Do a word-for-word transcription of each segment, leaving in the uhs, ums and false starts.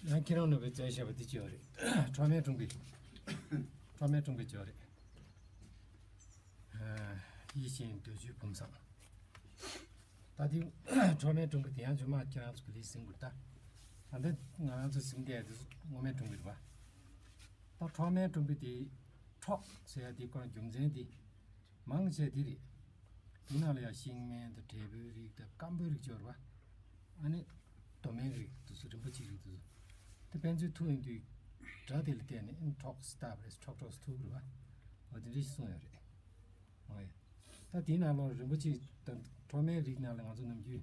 ཡང་ཁྱེད་རང་ནུབ་པའི་རྩལ་བཤད་པ་འདི་ཅི་ཡོད་རེད། འཕྲོག་མའི་དྲུང་པའི། འཕྲོག་མའི་དྲུང་པའི་ཅི་ཡོད་རེད། ཡིད་བཞིན་འདོད་ཆུའི་བུམ་བཟང་། ད་དེ་འཕྲོག་མའི་དྲུང་པའི་དེ་ཡང་ཚུལ་མ་ཁྱེད་རང་ཚོ་གི་ལས་ཟིན་དགོས་ད། ད་འདི་ང་རང་ཚོ་ཟིན་བསྡད་དེ་ཚོ་དངོས་མའི་དྲུང་པའི་རེད་པ། ད་འཕྲོག་མའི་དྲུང་པའི་དེ་འཕྲོག་ཟེར་ཡ་དེ་ཁོ་རང་རྒྱུ་མཚན་དེ། མང་ཆེ་དེ་རེད། དེ་ནང་ལ་ཡང་ཤིང་སྨན་དང་འབྲས་བུའི་རིགས་དང་སྐམ་པོའི་རིགས་སྦྱོར་བ། ཨ་ནི་རྡོ་སྨན་རིགས་དེ་ཚོ་རིན་པོ་ཆེའི་རིགས་དེ་ཚོ། དེ་ཕན་ཚུན་ཐུག་ཡོང་དུས་སྒྲ་དེ་ལ་བལྟས་ནས་ཨ་ནི་འཕྲོག་སྟབས་རེད། འཕྲོག་འཕྲོག་ཐུག་རེད་བ། འོ་དེ་འདྲ་ཞིག་གསུངས་ཡོད་རེད། འོ་ཡ། ད་དེའི་ནང་ལོགས་རིན་པོ་ཆེ་དང་འཕྲོག་མའི་རིགས་ནང་ལ་ང་ཚོ་ནམ་རྒྱུན་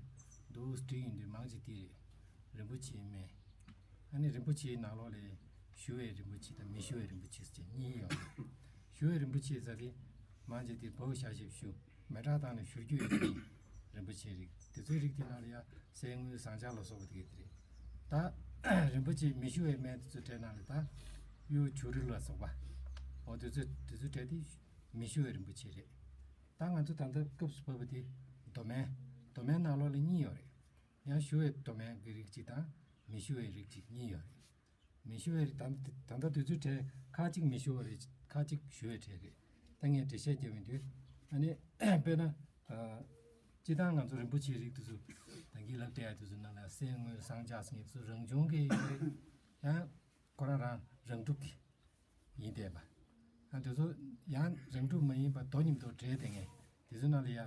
འདུག་བྲིས་ཡོང་དུས་མང་ཆེ་དེ་རེད། རིན་པོ་ཆེའི་སྨན། ཨ་ནི་རིན་པོ་ཆེའི་ནང་ལོགས་ལས་བཞུ་བའི་རིན་པོ་ཆེ་དང་མི་བཞུ་བའི་རིན་པོ་ཆེ་ཟེར་གཉིས་ཡོད། བཞུ་བའི་རིན་པོ་ཆེ་ཟེར་དེ་མང་ཆེ་དེ་བོད་ཞག་ཞེ་བཞུ་མེ་སྲེག་བཏང་ནས་བཞུར་རྒྱུ་ཡོད་དེ་རིན་པོ་ཆེའི་རིགས། དེ་ཚོའི་རིགས་དེ་ནང་ལ་ཡ་གསེར་དངུལ་ཟངས་ལྕགས་ལ་སོགས་པ་དེ་ག་དེ་རེད། ད་རིན་པོ་ཆེ་མི་བཞུ་བའི་སྨན་དེ་ཚོའི་གྲས་ནང་ལ་ད་གཡུ་བྱུ་རུ་ལ་སོགས་པ། འོ་དེ་ཚོ་དེ་ཚོའི་གྲས་དེ་མི་བཞུ་བའི་རིན་པོ་ཆེ་རེད། ད་ང་ཚོ་ད་ལྟ་སྐབས་སུ་བབས་པ་དེ་རྡོ་སྨན། རྡོ་སྨན་ནང་ལོགས་ལ་གཉིས་ཡོད་རེད། ཡང་བཞུ་བའི་རྡོ་སྨན་གྱི་རིགས་གཅིག་དང་མི་བཞུ་བའི་རིགས་གཅིག་གཉིས་ཡོད་རེད། མི་བཞུ་བའི་རིགས་ད་ད་ལྟ་དུས་ཚོད་གྲས་ཁ་ཅིག་མི་བཞུ་བ་རེད། ཁ་ཅིག་བཞུ་བའི་གྲས་རེད། ད་ངས་འགྲེལ་བཤད་རྒྱབ་ཡོང་དུས་ཨ་ནི་དཔེར་ན་ཨ། སྤྱིར་བཏང་ང་ཚོ་རིན་པོ་ཆེའི་རིགས་དེ་ཚོ་ད་གིན་ལབ་བསྡད་ཡ་དེ་ཚོ་ནང་ལ་གསེར་དངུལ་ཟངས་ལྕགས་ཟེར་མཁན་དེ་ཚོ་རང་བྱུང་གི་ཡོད་རེད། ཡང་ཁོ་རང་རང་རང་གྲུབ་ཀྱི་ཡིན་བསྡད་པ། ཨ་དེ་ཚོ་ཡང་རང་གྲུབ་མ་ཡིན་པ་རྡོ་མཉམ་དུ་འདྲེས་བསྡད་མཁན། དེ་ཚོ་ནང་ལ་ཡ་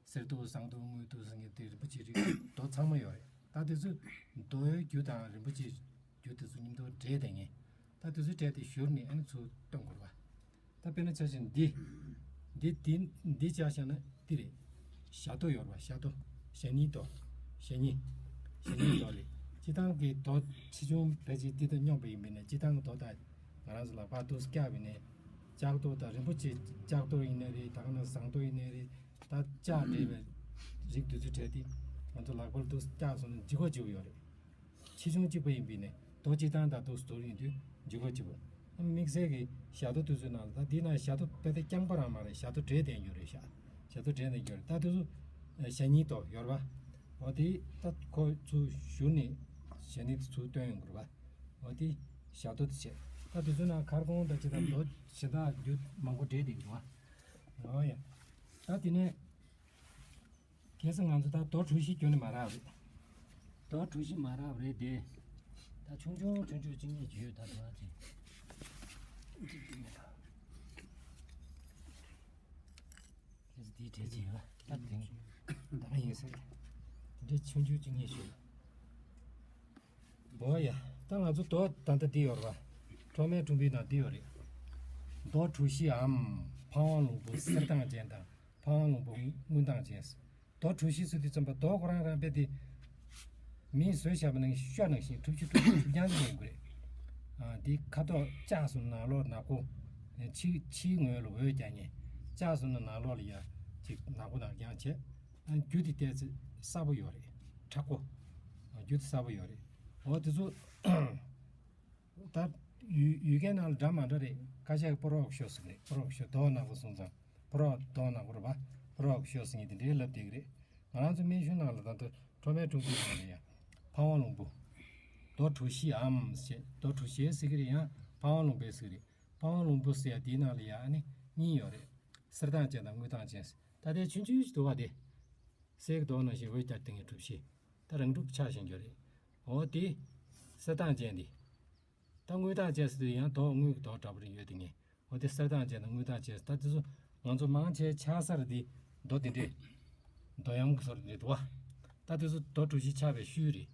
གསེར་རྡོ་ཟངས་རྡོ་དངུལ་རྡོ་ཟེར་མཁན་དེ་རིན་པོ་ཆེའི་རིགས་རྡོ་ཚང་མ་ཡོད་རེད། ད་དེ་ཚོ་རྡོའི་རྒྱུ་དང་རིན་པོ་ཆེའི་རྒྱུ་དེ་ཚོ་མཉམ་དུ་འདྲེས་བསྡད་མཁན། ད་དེ་ཚོའི་གྲས་དེ་བཞུར་ནས་ཨ་ནི་ཚུར་གཏོང་དགོས་རེད་པ། ད་དཔེར་ན་ཆ་བཞག་ན་འདི། འདི་འདི་འདི་ཆ་བཞག་ན་འདི་རེད། ཞྭ་རྡོ་ཡོད་རེད་པ། ཞྭ་རྡོ། ཞྭ་སྙི་རྡོ། ཞྭ་སྙི། ཞྭ་སྙི་རྡོ་རེད། སྤྱིར་བཏང་གི་རྡོ་ཆེ་ཆུང་ཕལ་ཆེར་འདི་དང་སྙོམས་པ་ཡིན་པས་ན་སྤྱིར་བཏང་གི་རྡོ་དག་ང་རང་ཚོ་ལག་པ་འདུག་སེ་བཀྱག་པས་ན། ལྕགས་རྡོ་དང་རིན་པོ་ཆེ་ལྕགས་རྡོ་ཡིན་ན་རེད། ད་ག་ནང་ཟངས་རྡོ་ཡིན་ན་རེད། ད་ལྕགས་འདྲེས་པའི་རིགས་དེ་ཚོའི་གྲས་དེ་ང་ཚོ་ལག་པར་འདུག་སེ་བཀྱག་སོང་ན་ལྗིད་ཁོག་ལྗིད་པོ་ཡོད་རེད། ཆེ་ཆུང་གཅིག་པ་ཡིན་པས་ནས་རྡོ་གཅིག་ཐང་དང་རྡོ་ཟུར་ཡིན་དུས་འཇུག་པ་གཅིག་པ། དམིགས་བསལ་གྱི་ཞྭ་རྡོ་དེ་ཚོའི་ནང་ལ་ད་འདི་ན་ཞྭ་རྡོ་དཔེ་དེ་རྐྱང་པ་རང་མ་རེད། ཞྭ་རྡོ་འདྲེས་བསྡད་རྒྱུ་རེད་ཤག་ཞྭ་རྡོ་འདྲེས་བསྡད་རྒྱུ་རེད། ད་དེ་ཚོ་ཞྭ་སྙི་རྡོ་ཡོད་རེད་པ། འོ་དེ་ད་ཁོ་ཚུར་བཞུར་ནས་ཞྭ་སྙི་དེ་ཚུར་བཏོན་ཡོང་དགོས་རེད་པ། འོ་དེ་ཞྭ་རྡོ་དེ་བྱས། ད་དེ་ཚོའི་ནང་ཁར་ཁོང་དང་ཅི་དང་རྡོ་གཞན་དག་རྒྱུ་མང་པོ་འདྲེས་བསྡད་ཀྱི་འདུག་པ། འོ་ཡ། ད་དེ་ནས། གལ་སྲིད་ང་ཚོ་ད་རྡོ་གྲུ་བཞི་བརྒྱུད་ནས་མ་རག་རེད། རྡོ་གྲུ་བཞི་མ་རག་རེད་དེ། ད་ཆུང་ཆུང་ཆུང་ཆུང་གཅིག་གཉིས་བརྒྱུད་ད་དུང་ཨ་ཙི། གལ་སྲིད་དེའི་གྲས་ཅིག་ཡོད་ད་དེང་ད་ཡིན་ཟེར། འདི་ཆུང་ཆུང་གཅིག་གཉིས་བརྒྱུད། འོ་ཡ། ད་ང་ཚོ་རྡོ་ད་ལྟ་འདི་ཡོད་རེད་པ། འཕྲོག་མའི་དྲུང་པའི་ནང་འདི་ཡོད་རེད། རྡོ་གྲུ་བཞིའམ་འཕང་བ་ལོང་བུ་གསེར་མདངས་ཅན་དང་འཕང་བ་ལོང་བུ་དངུལ་མདངས་ཅན། རྡོ་གྲུ་བཞི་ཟེར་དུས་ཙམ་པ་རྡོ་ཁོ་རང་རང་དཔེ་དེ་མིས་བཟོས་བཞག་པ་ནང་བཞིན་ཤོ་ནང་བཞིན་གྲུབ་ཆ་གྲུབ་ཆ་གྲུབ་རྐྱང་དེ་ཡིན་དགོས་རེད། ཨ་འདི་ཁ་དོག་བཀྱག་སོང་ན་ནག་ལོག་ནག་པོ། ཕྱི་ཕྱིའི་ངོས་ལ་འོད་རྒྱག་མཁན། བཀྱག་སོང་ན་ནག་ལོག་ལ་ཡ་ཅིག་ནག་པོ་ནག་རྐྱང་བྱས། ཨ་རྒྱུ་དེ་ཏོག་ཙམ་སྲབ་པོ་ཡོད་རེད། མཁྲེགས་པོ། ཨ་རྒྱུ་དེ་སྲབ་པོ་ཡོད་རེད། འོ་དེ་ཚོ། ད་ཡུལ་ཡུལ་སྐད་ནང་ལ་འདྲ་མ་འདྲ་རེད། བཀའ་ཤག་གི་ཕོ་རོག་ཤོ་ཟེར་གི་རེད། ཕོ་རོག་ཤོ་རྡོ་ནག་པོ་སོང་ཙང་ཕོ་རོག་རྡོ་ནག་པོ་རེད་པ། ཕོ་རོག་ཤོ་ཟེར་མཁན་དེ་འདྲའི་ལབ་བསྡད་ཀྱི་རེད། ང་རང་ཚོ་སྨན་གཞུང་ནང་ལ་ད་ལྟ་འཕྲོག་མའི་དྲུང་དེ་ནང་ལ་ཡང་འཕང་བ་ལོང་བུ། རྡོ་གྲུ་བཞིའམ་ཞེས་རྡོ་གྲུ་བཞི་ཟེར་གི་རེད། ཡང་འཕང་བ་ལོང་བུ་ཟེར་གི་རེད། འཕང་བ་ལོང་བུ་ཟེར་ཡ་དེའི་ནང་ལ་ཡང་ཨ་ནི་གཉིས་ཡོད་རེད། གསེར་མདངས་ཅན་དང་དངུལ་མདངས་ཅན། ད་དེ་ཆུང་ཆུང་ཞིག་འདུག་པ་དེ། གསེར་གྱི་མདོག་ནང་བཞིན་འོད་རྒྱག་སྟེང་གི་གྲུ་བཞི། ད་རང་གྲུབ་ཆགས་བཞིན་ཡོད་རེད། འོ་དེ། གསེར་མདངས་ཅན་དེ། ད་དངུལ་མདངས་ཅན་ཟེར་དུས་ཡང་མདོག་དངུལ་གྱི་མདོག་འདྲ་པོ་རེ་ཡོད་དེ་ངས། འོ་དེ་གསེར་མདངས་ཅན་དང་དངུལ་མདངས་ཅན་ཟེར། ད་དེ་ཚོ་ང་ཚོ་མང་ཆེ་ཆགས་ས་ར་དེ་རྡོ་དེ་འདྲས། རྡོ་གཡམ་གྱི་བཟོ་ར་དེ་འདུག་པ། ད་དེ་ཚོ་རྡོ་གྲུ་བཞི་ཆགས་པའི་ཤུལ་རེད།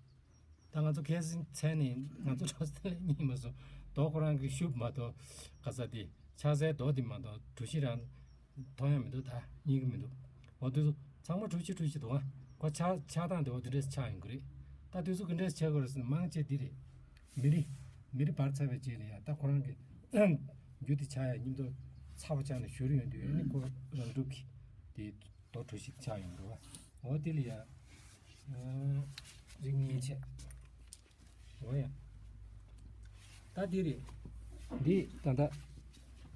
ད་ང་ཚོ་ཁ་སང་མཚན་ནས་ང་ཚོ་གྲོང་གསེབ་ལ་གཉིད་མ་སོང་། རྡོ་ཁོ་རང་གི་ཤུབས་མ་གཏོགས་ག་ས་དེ་ཆགས་སའི་རྡོ་དེ་མ་གཏོགས་གྲུ་བཞི་རང་མཐོང་ཡ་མི་འདུག་ད་རྙེད་ཀྱི་མི་འདུག་འོ་དེ་ཚོ་ཚང་མ་གྲུ་བཞི་གྲུ་བཞི་འདུག་ཨ། ཁོ་ཆགས་ཆགས་སྟངས་དེ་འོ་དེ་འདྲས་ཆགས་ཡོང་གི་རེད། ད་དེ་ཚོ་ག་འདྲས་ཆགས་དགོས་རེད་ཟེར་ན་མང་ཆེ་འདི་རེད། མེ་རི། མེ་རི་འབར་ཚར་བའི་རྗེས་ལ་ཡ་ད་ཁོ་རང་གི་རྒྱུ་དེ་ཆགས་ཡ་མཉམ་དུ་ཚ་པོ་ཆགས་ནས་བཞུར་ཡོང་དུས་ཨ་ནི་ཁོ་རང་གྲུབ་ཀྱི་དེ་རྡོ་གྲུ་བཞི་ཆགས་ཡོང་འདུག་པ། འོ་དེ་ལ་ཡ། ཨ། རིགས་གཉིས་བྱས། འོ་ཡ། ད་འདི་རེད། འདི་ད་ལྟ་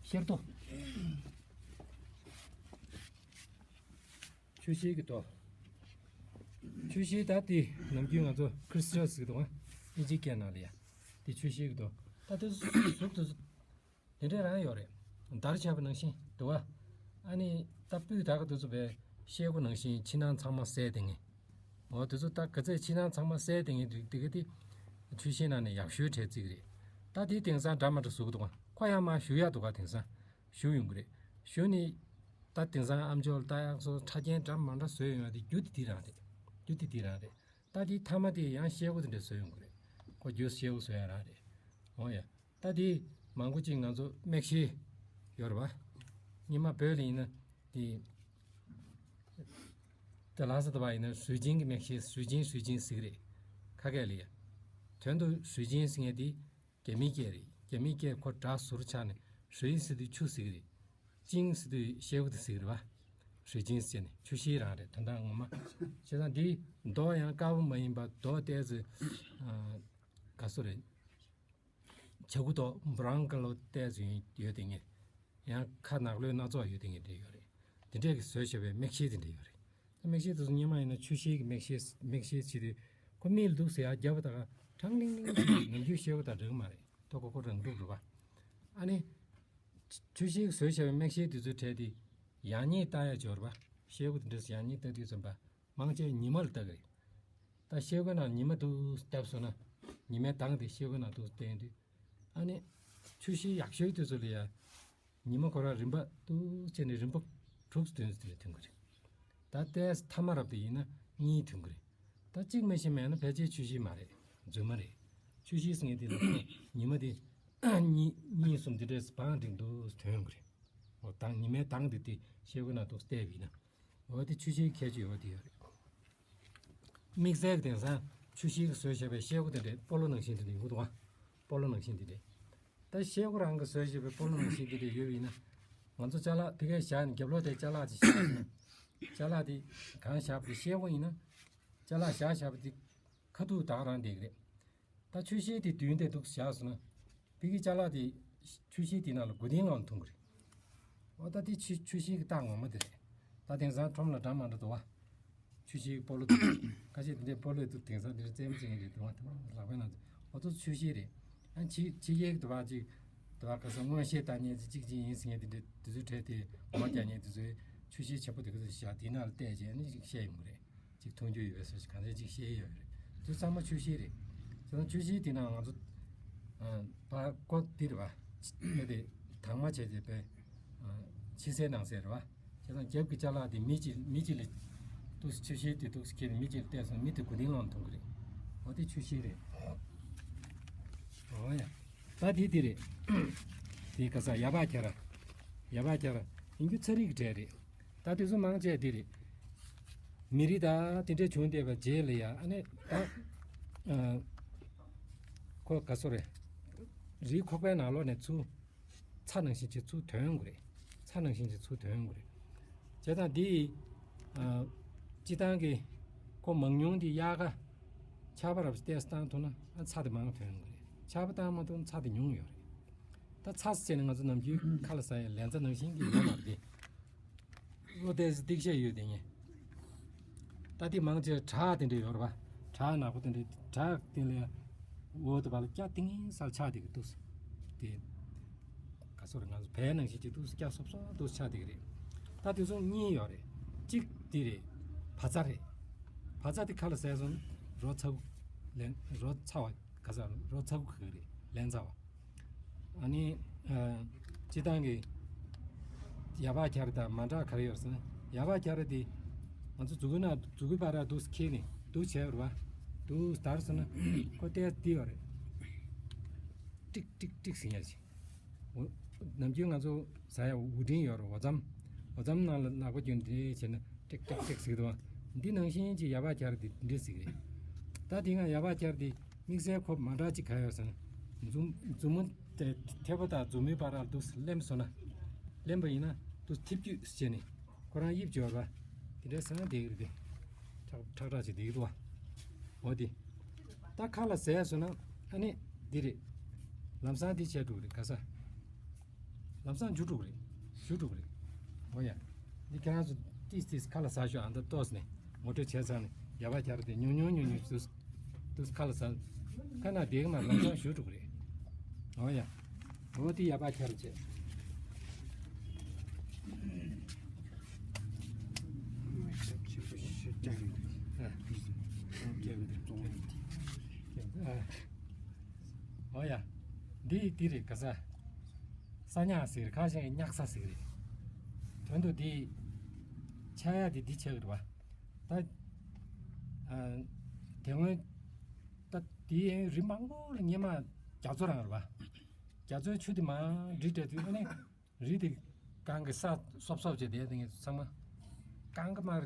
ཤེལ་རྡོ། ཆུ་ཤེལ་གྱི་རྡོ། ཆུ་ཤེལ་ད་དེ་ནམ་རྒྱུན་ང་ཚོ་ཁྲི་སི་ཊལ་ཟེར་གི་འདུག་ཨ། ཨིན་ཇི་སྐད་ནང་ལ་ཡ། དེ་ཆུ་ཤེལ་གི་འདུག་ད་དེ་གཟུགས་དེ་ཚོ་དེ་འདྲ་རང་ཡོད་རེད། འདར་བྱས་པ་ནང་བཞིན་འདུག་ཨ། ཨ་ནི་ད་སྤུས་དག་གི་དེ་ཚོ་བས་ཤེལ་སྒོ་ནང་བཞིན་ཕྱི་ནང་ཚང་མ་གསལ་བསྡད་མཁན། འོ་དེ་ཚོ་ད་ག་ཚད་ཕྱི་ནང་ཚང་མ་གསལ་བསྡད་མཁན་དེ་དེ་ག་དེ་ཆུ་ཤེལ་ནང་ནས་ཡག་ཤོས་གྲས་བརྩི་གི་རེད། ད་དེ་དེང་སང་འདྲ་མི་འདྲ་བཟོ་གི་འདུག་ཨ། ཁོ་ཡང་མར་བཞུ་ཡག་འདུག་ག། དེང་སང་བཞུ་ཡོང་གི་རེད། བཞུ་ནི། ད་དེང་སང་ཨ་མཆོག་ལ་ལྟ་ཡག་སོགས་ཕྲ་རྒྱན་འདྲ་མི་འདྲ་བཟོས་ཡོང་ཡག་དེ་རྒྱུ་དེ་དེ་རང་རེད། རྒྱུ་དེ་དེ་རང་རེད། ད་དེའི་མཐའ་མ་དེ་ཡང་ཤེལ་སྒོ་དེ་འདྲ་བཟོས་ཡོང་གི་རེད། ཁོ་རྒྱུ་ཤེལ་སྒོ་བཟོ་ཡག་རང་རེད། འོ་ཡ། ད་དེ་མང་པོ་ཅིག་ང་ཚོ་མིག་ཤེལ་ཡོད་རེད་བ། སྔོན་མ་བོད་ལ་ཡིན་ན་དེ། ད་ལྷ་ས་དུ་བ་ཡིན་ན་水晶གི་མིག་ཤེལ།水晶水晶ཟེར་གི་རེད། ཁ་སྐད་ལ་ཡ། དོན་དུ་水晶ཟེར་མཁན་དེ་རྒྱ་མིའི་སྐད་རེད། རྒྱ་མིའི་སྐད་ཁོ་སྒྲ་ཟུར་ཆག་ནས་水ཟེར་དུས་ཆུ་ཟེར་གི་རེད། 晶ཟེར་དུས་ཤེལ་སྒོ་དེ་ཟེར་གི་རེད་བ། 水晶ཟེར་ནས་ཆུ་ཤེལ་རང་རེད། དོན་དག་ངོ་མ། བྱས་ཙང་འདིའི་མདོག་ཡང་དཀར་པོ་མ་ཡིན་པ་མདོག་ཏོག་ཙམ། ཨ། ག་ཚོད་རེད། ཇ་ཀུ་མདོག་brown colour ཏོག་ཙམ་ཡོད་དེ་ངེས། ཡང་ཁ་ནག་ལོས་སྣ་ཚོགས་ཡོད་དེ་ངེས་འདྲ་ཡོད་རེད། དེ་འདྲས་ཀྱི་བཟོས་བྱས་པའི་མིག་ཤེལ་དེ་འདྲ་ཡོད་རེད། ད་མིག་ཤེལ་དེ་ཚོ་སྔོན་མ་ཡིན་ན་ཆུ་ཤེལ་གྱི་མིག་ཤེལ། མིག་ཤེལ་བྱས་དུས་ཁོ་མིག་ལ་འདུག་ཟེར་ཡག་རྒྱབ་པ་དང་ཁྲང་ལིང་ལིང་ནམ་རྒྱུན་ཤེལ་སྒོ་དང་འདྲ་གི་མ་རེད། ད་ཁོ་ཁོ་རང་འདུག་རེད་བ། ཨ་ནི། ཆུ་ཤེལ་གྱི་བཟོས་བྱས་པའི་མིག་ཤེལ་དེ་ཚོའི་གྲས་དེ་ཡང་ཉིད་ལྟ་ཡག་ཅིག་ཡོད་རེད་བ། ཤེལ་སྒོ་དེ་འདྲས་ཡང་ཉིད་ལྟ་དུས་ཙམ་པ། མང་ཆེ་ཉི་མ་ལ་ལྟ་གི་རེད། ད་ཤེལ་སྒོ་ནང་ཉི་མ་འདུག་བརྒྱབ་སོང་ན། ཉི་མའི་མདངས་དེ་ཤེལ་སྒོ་ནང་འདུག་བསྟན་དུས། ཨ་ནི། ཆུ་ཤེལ་ཡག་ཤོས་དེ་ཚོ་ལ་ཡ། ཉི་མ་ཁོ་རང་རིམ་པ་འདུག་བྱས་ནས་རིམ་པ་དྲུག་བདུན་ཙམ་དེ་ལ་ཐོན་གི་རེད། ད་ལྟའི་མཐའ་མ་རབ་དེ་ཡིན་ན་གཉིས་ཐོན་གི་རེད། ད་གཅིག་མ་ཤེས་མེད་ན་ཕལ་ཆེར་ཆུ་ཤེལ་མ་རེད། རྫུན་མ་རེད། ཆུ་ཤེལ་ཟེར་མཁན་དེ་ལ་ཉི་མ་དེ་གཉིས་གཉིས་གསུམ་དེ་འདྲས་སུ་བང་སྒྲིག་འདུག་ཐོན་གི་རེད། འོ་ད་ཉི་མའི་མདངས་དེ་དེ་ཤེལ་སྒོ་ནང་འདུག་བལྟས་པ་ཡིན་ན། འོ་དེ་ཆུ་ཤེལ་ཁྱད་ཆོས་ཡོད་དེ་ཡོད་རེད། དམིགས་བསལ་གྱི་དེང་སང་ཆུ་ཤེལ་གྱིས་བཟོས་བཞག་པའི་ཤེལ་སྒོ་དེ་འདྲས་སྤོ་ལོ་ནང་བཞིན་དེ་འདྲས་ཡོད་འདུག་ག། སྤོ་ལོ་ནང་བཞིན་དེ་འདྲས། ད་ཤེལ་སྒོ་རང་གིས་བཟོས་བཞག་པའི་སྤོ་ལོ་ནང་བཞིན་དེ་འདྲས་ཡོད་པ་ཡིན་ན། ང་ཚོ་ཅ་ལག་དེ་གས་བཞག་ནས་རྒྱབ་ལོགས་དེ་ཅ་ལག་ཅིག་བཞག་ནས། ཅ་ལག་དེ་གང་བཞག་པ་དེ་ཤེལ་སྒོ་ཡིན་ན། ཅ་ལག་བཞག་བཞག་པ་དེ་ཁ་ཐུག་དག་རང་བསྡད་ཀྱི་རེད། ད་ཆུ་ཤེལ་དེ་མདུན་དེ་འདུག་བཞག་སོང་ན། ཕ་གི་ཅ་ལག་དེ་ཆུ་ཤེལ་དེ་ནང་ལ་མགོ་རྟིང་སློག་ནས་ཐོན་གྱི་རེད། འོ་ད་དེ་ཆུ་ཆུ་ཤེལ་གྱི་རྟགས་ངོ་མ་དེ་རེད། ད་དེང་སང་ཁྲོམ་ལ་འདྲ་མི་འདྲ་འདུག་བ། ཆུ་ཤེལ་གྱི་སྤོ་ལོ་འདུག་ཁ་ཤས་དེ་འདྲའི་སྤོ་ལོ་འདུག་དེང་སང་དེ་འདྲའི་རྩེད་མོ་རྩེ་མཁན་རེད་འདུག་བ། དེ་ལག་པའི་ནང་དུ་འོ་ད་ཆུ་ཤེལ་རེད། ཨ་ཕྱི་ཕྱི་རྒྱལ་གྱི་འདུག་བ། ཅིག་འདུག་བ། ཁ་སང་མངོན་ཤེས་ལྟ་མཁན་ཅིག་ཅིག་ཅིག་ཡིན་ཟེར་མཁན་དེ་འདྲའི་དེ་ཚོའི་གྲས་དེ་ངོ་མ་རྒྱག་མཁན་དེ་ཚོའི་ཆུ་ཤེལ་ཆེན་པོ་དེ་ག་ཚོད་བཞག་དེ་ནང་ལ་བལྟས་བྱས་ནས་ཅིག་བཤད་ཡོང་གི་རེད། ཅིག་མཐོང་རྒྱུ་ཡོད་པའི་སོ་ཞིག་གང་འཚམ་ཅིག་ཤེས་ཡོད་རེད། དེ་ཚང་མ་ཆུ་ཤེལ་རེད། དེ་ཚང་ཆུ་ཤེལ་དེ་ནང་ང་ཚོ་ཨ་པ་ཀོ་དེ་རེད་བ། ཆི་དེ་དྭངས་མ་བྱས་བྱས་པའི་ཨ་ཕྱི་གསལ་ནང་གསལ་རེད་བ། བྱས་ཙང་རྒྱབ་ཀྱི་ཅ་ལག་དེ་མི་གཅིག་མི་གཅིག་ལ་འདུག་སེ་ཆུ་ཤེལ་དེ་འདུག་སེ་ཁྱེར་ནས་མི་གཅིག་ལ་བལྟས་སོང་ན་མི་དེ་མགོ་རྟིང་སློག་ནས་མཐོང་གི་རེད། འོ་དེ་ཆུ་ཤེལ་རེད། འོ་ཡ། ད་དེ་དེ་རེད། དེ་ག་ས་ཡ་པ་ཁྱ་ར། ཡ་པ་ཁྱ་ར། ཡིན་རྒྱུ་ཚ་རིགས་གྲས་རེད། ད་དེ་ཚོ་མང་ཆེ་དེ་རེད། མི་རིགས་ད་དེ་འདྲས་བྱུང་བསྡད་པ་རྗེས་ལ་ཡ་ཨ་ནི་ད། ཨ། ཁོ་ག་སོ་རེད། རིའི་ཁོག་པའི་ནང་ལོགས་ནས་ཚུར། ཚྭ་ནང་བཞིན་ཅིག་ཚུར་ཐོན་ཡོང་གི་རེད། ཚྭ་ནང་བཞིན་ཅིག་ཚུར་ཐོན་ཡོང་གི་རེད། བྱས་ཙང་འདི། ཨ། སྤྱི་བཏང་གི། ཁོ་མང་ཉུང་འདི་དབྱར་ཁ། ཆར་པ་རབ་ཏོག་ཙམ་བཏང་ཐུབ་ན་ཨ་ཚྭ་དེ་མང་ཐོན་ཡོང་གི་རེད། ཆར་པ་བཏང་མ་ཐུབ་ན་ཚྭ་དེ་ཉུང་ཡོད་རེད། ད་ཚྭ་ཟེར་ནས་ང་ཚོ་ནམ་རྒྱུན་ཁ་ལ་ཟ་ཡའི་ལན་ཚྭ་ནང་བཞིན་གྱི་ཡོད་མ་རེད། བློ་གཏད་ས་ཏིག་ཤ་ཡོད་དེ་ངས། ད་དེ་མང་ཆེ་བྲག་དེ་འདྲ་ཡོད་རེད་པ། བྲག་ནག་པོ་དེ་འདྲ་བྲག་སྟེང་ལ་འོ་དེ་བ་ལ་སྐྱ་ཏིང་ངེ་སར་ཆགས་བསྡད་ཀྱི་འདུག་དེ། ག་སོ་རེད། ང་ཚོ་བལ་ནང་བཞིན་གྱི་འདུག་སྐྱ་སོབ་སོབ་འདུག་ཆགས་བསྡད་ཀྱི་རེད། ད་དེ་ཚོ་གཉིས་ཡོད་རེད། གཅིག་དེ་རེད། བ་ཚྭ་རེད། བ་ཚྭ་དེ་ཁ་ལ་ཟས་སོང་ན་རོ་ཚ་བོ། ལན་རོ་ཚ་བ། ག་ས་རོ་ཚ་བོ་ག་གི་རེད། ལན་ཚྭ་བ། ཨ་ནི། ཨ། སྤྱི་བཏང་གི་ཡ་པ་ཁྱ་ར་དང་མ་འདྲ་ག་རེ་ཡོད་ཟེར་ན། ཡ་པ་ཁྱ་ར་དེ་ང་ཚོ་མཛུ་གུ་ནང་མཛུ་གུ་བར་ར་འདུག་སེ་འཁྱེར་ནས་འདུག་བྱས་རེད་པ། འདུག་སེ་དར་སོང་ན་ཁོ་ལྟས་འདི་ཡོད་རེད། ཀྲིག་ཀྲིག་ཀྲིག་ཟེར་ཡ་ཞིག་འོ། ནམ་རྒྱུན་ང་ཚོ་ཟ་ཡ་འུར་འདྲེན་ཡོད་རེད། འོ་ཙམ། འོ་ཙམ་ནང་ལ་ལག་པ་རྒྱུན་འདྲེན་བྱས་ན་ཀྲིག་ཀྲིག་ཀྲིག་ཟེར་གི་འདུག་འདི་ནང་བཞིན་གྱི་ཡ་པ་ཁྱ་ར་དེ་འདི་འདྲ་ཟེར་གི་རེད། ད་དེ་སྔ་ཡ་པ་ཁྱ་ར་དེ། དམིགས་བསལ་ཁོ་མ་འདྲ་ཅིག་ག་ཡོད་ཟེར་ན། མཛུབ་མཛུབ་མོ་དེ་མཐེ་བོ་དང་མཛུབ་མོའི་བར་ལ་འདུག་སེ་ལེན་སོང་ན། ལེན་པ་ཡིན་ན་འདུག་སེ་ཐིབས་སྐྱུད་བྱས་ནས་ཁོ་རང་དབྱིབས་འབྱོར་བ། དེ་འདྲ་ཟེར་ན་བསྡད་ཀྱི་རེད་དེ། ཁྲག་ཁྲག་ཁྲག་ཅིག་བསྡད་ཀྱི་འདུག་བ། འོ་དེ། ད་ཁ་ལ་ཟས་སོང་ན་ཨ་ནི་འདི་རེད། ལམ་སང་འདི་བྱས་འགྲོ་གི་རེད་ག་ས། ལམ་སང་འཇུ་འགྲོ་གི་རེད། ཞུ་འགྲོ་གི་རེད། འོ་ཡ། འདི་ཁྱེད་རང་ཚོ་ཏིས་ཏིས་ཁ་ལ་ཟ་ཤོག་ཨ་མདའ་ཏོག་ཙམ་ནས་ངོ་སྤྲོད་བྱས་ཚར་ནས་ ཡ་བ་ཁྱར་དེ་ཉུང་ཉུང་ཉུང་ཉུང་དུས་དུས་ཁ་ལ་ཟ། ཁ་ན་བེག་མ་ལམ་སང་ཞུ་འགྲོ་གི་རེད། འོ་ཡ། འོ་དེ་ཡ་བ་ཁྱར་བྱས། འོ་ཡ། འདི་འདི་རེད་ག་ས། ས་ཉག་ཟེར་ཁ་ཤས་ཉག་ས་ཟེར་རེད། དོན་དུ་འདི་ཆ་ཡ་འདི་འདི་ཆགས་རེད་བ། ད། དེ་སྔོན། ད་དེའི་རི་མང་པོ་ལ་སྔོན་མ་རྒྱ་མཚོ་རང་རེད་བ། རྒྱ་མཚོའི་ཆུ་དེ་མར་འདྲི་སྤྲད་དུས་ཨ་ནི་རི་དེ་གང་གི་ས་སོབ་སོབ་བྱས་བསྡད་དེ་ངས་ཚང་མ་གང་གི་མར་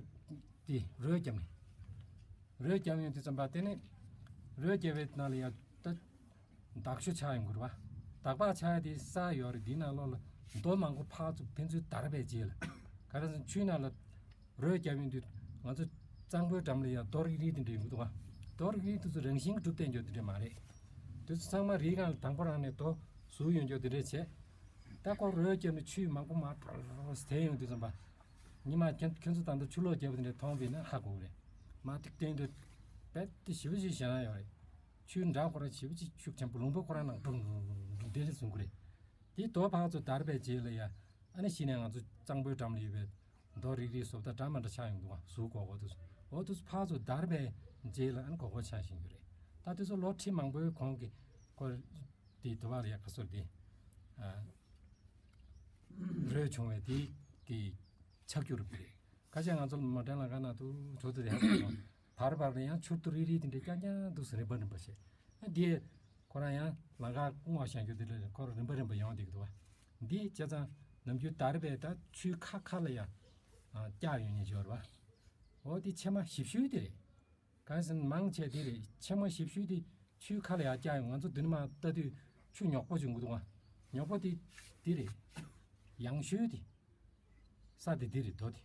དེ་རོས་བརྒྱབ་ནས་རོས་བརྒྱབ་ཡོང་དུས་ཙམ་པ་དེ་ནི་རོས་བརྒྱབ་པའི་ནང་ལ་ཡ་ད། དག་ཤུ་ཆགས་ཡོང་གི་རེད་བ། དག་པ་ཆགས་ཡ་དེ་ས་ཡོད་རེད། དེའི་ནང་ལོགས་ལ་རྡོ་མང་པོ་ཕར་ཚུར་ཕན་ཚུན་བརྡར་བའི་རྗེས་ལ། ག་རེ་ཟེར་ན་ཆུའི་ནང་ལ་རོས་བརྒྱབ་ཡོང་དུས་ང་ཚོ་གཙང་པོའི་འགྲམ་ལ་ཡ་རྡོ་རིག་རིག་དེ་འདྲ་ཡོང་གི་འདུག་བ། རྡོ་རིག་རིག་དེ་ཚོ་རང་བཞིན་གྱིས་གྲུབ་བསྡད་ཡོད་དེ་འདྲ་མ་རེད། དེ་ཚོ་ཚང་མ་རིའི་སྒང་ལ་དང་པོ་རང་ནས་རྡོ་ཟུག་ཡོང་ཡོད་དེ་འདྲ་བྱས། ད་ཁོ་རོས་བརྒྱབ་ནས་ཆུ་མང་པོ་མར་བྲོ་བྲོ་བྲོ་དེ་ཡོང་དུས་ཙམ་པ། ཉི་མ་ཁྱོད་ཁྱོད་ཚོ་ད་ལྟ་ཆུ་ལོག་བརྒྱབ་པ་དེ་འདྲ་མཐོང་བས་ན་ཧ་གོ་གི་རེད། མ་ཐིག་སྟེང་དུ་རྦད་དེ་ཞེ་པོ་ཅིག་ཞེད་སྣང་ཡོད་རེད། ཆུའི་འདྲ་ཁོ་རང་ཞེ་པོ་ཅིག་ཤུགས་ཆེན་པོ། ལུང་པ་ཁོ་རང་ནང་ཀྲུང་ཀྲུང་ཀྲུང་དེ་འདྲ་བཟུང་གི་རེད། དེའི་རྡོ་ཕར་ཚུར་བརྡར་བའི་རྗེས་ལ་ཡ། ཨ་ནི་གཞི་ནས་ང་ཚོ་གཙང་པོའི་འགྲམ་ལ་ཡོད་པའི་རྡོ་རིག་རིག་བཟོ་ལྟ་འདྲ་མི་འདྲ་ཆགས་ཡོང་འདུག་ག་ཟུག་གོག་འོ་དུ་འོ་དུ་ཕར་ཚུར་བརྡར་བའི་རྗེས་ལ་ཨ་ནི་གོག་གོག་ཆགས་བཞིན་ཡོད་རེད། ད་དེ་ཚོ་ལོ་ཁྲི་མང་པོའི་གོང་གི་ཁོ་དེའི་དུ་བ་ལ་ཡ་ག་སོར་དེ་རོས་བྱུང་བའི་དེའི་དེའི་ཆགས་རྒྱུ་རུ་རེད། ཁ་ཤས་ང་ཚོ་མ་དྲན་ལ་ག་ན་དུ་ཇོ་དུ་རེད་ཧ་གོ། བར་བར་ལ་ཡང་ཆུ་ཏུ་རི་རི་དེ་འདྲའི་རྐྱང་རྐྱང་འདུག་ཟེར་རིམ་པ་རིམ་པ་བྱས། ཨ་འདིས་ཁོ་རང་ཡང་ལམ་ཁ་སྐུང་བ་བཞེངས་རྒྱུ་དེ་ལ་ཁོ་རང་རིམ་པ་རིམ་པ་ཡོང་བསྡད་ཀྱི་འདུག་བ། འདི་བྱས་ཙང་ནམ་རྒྱུན་དར་བས་ད་ཆུའི་ཁ་ཁ་ལ་ཡང་བཀྱག་ཡོང་ཉེན་ཡོད་རེད་བ། འོ་དེ་ཕྱེ་མ་ཞིབ་ཤོས་དེ་རེད། གང་ཟེར་ན་མང་ཆེ་དེ་རེད། ཕྱེ་མ་ཞིབ་ཤོས་དེ་ཆུའི་ཁ་ལ་ཡང་བཀྱག་ཡོང་། ང་ཚོ་མདུན་མ་ལྟ་དུས་ཆུ་ཉོག་པོ་བྱུང་གི་འདུག་བ། ཉོག་པོ་དེ་དེ་རེད། ཡང་ཤོས་དེ། ས་དེ་འདི་རེད་དོ་དེ།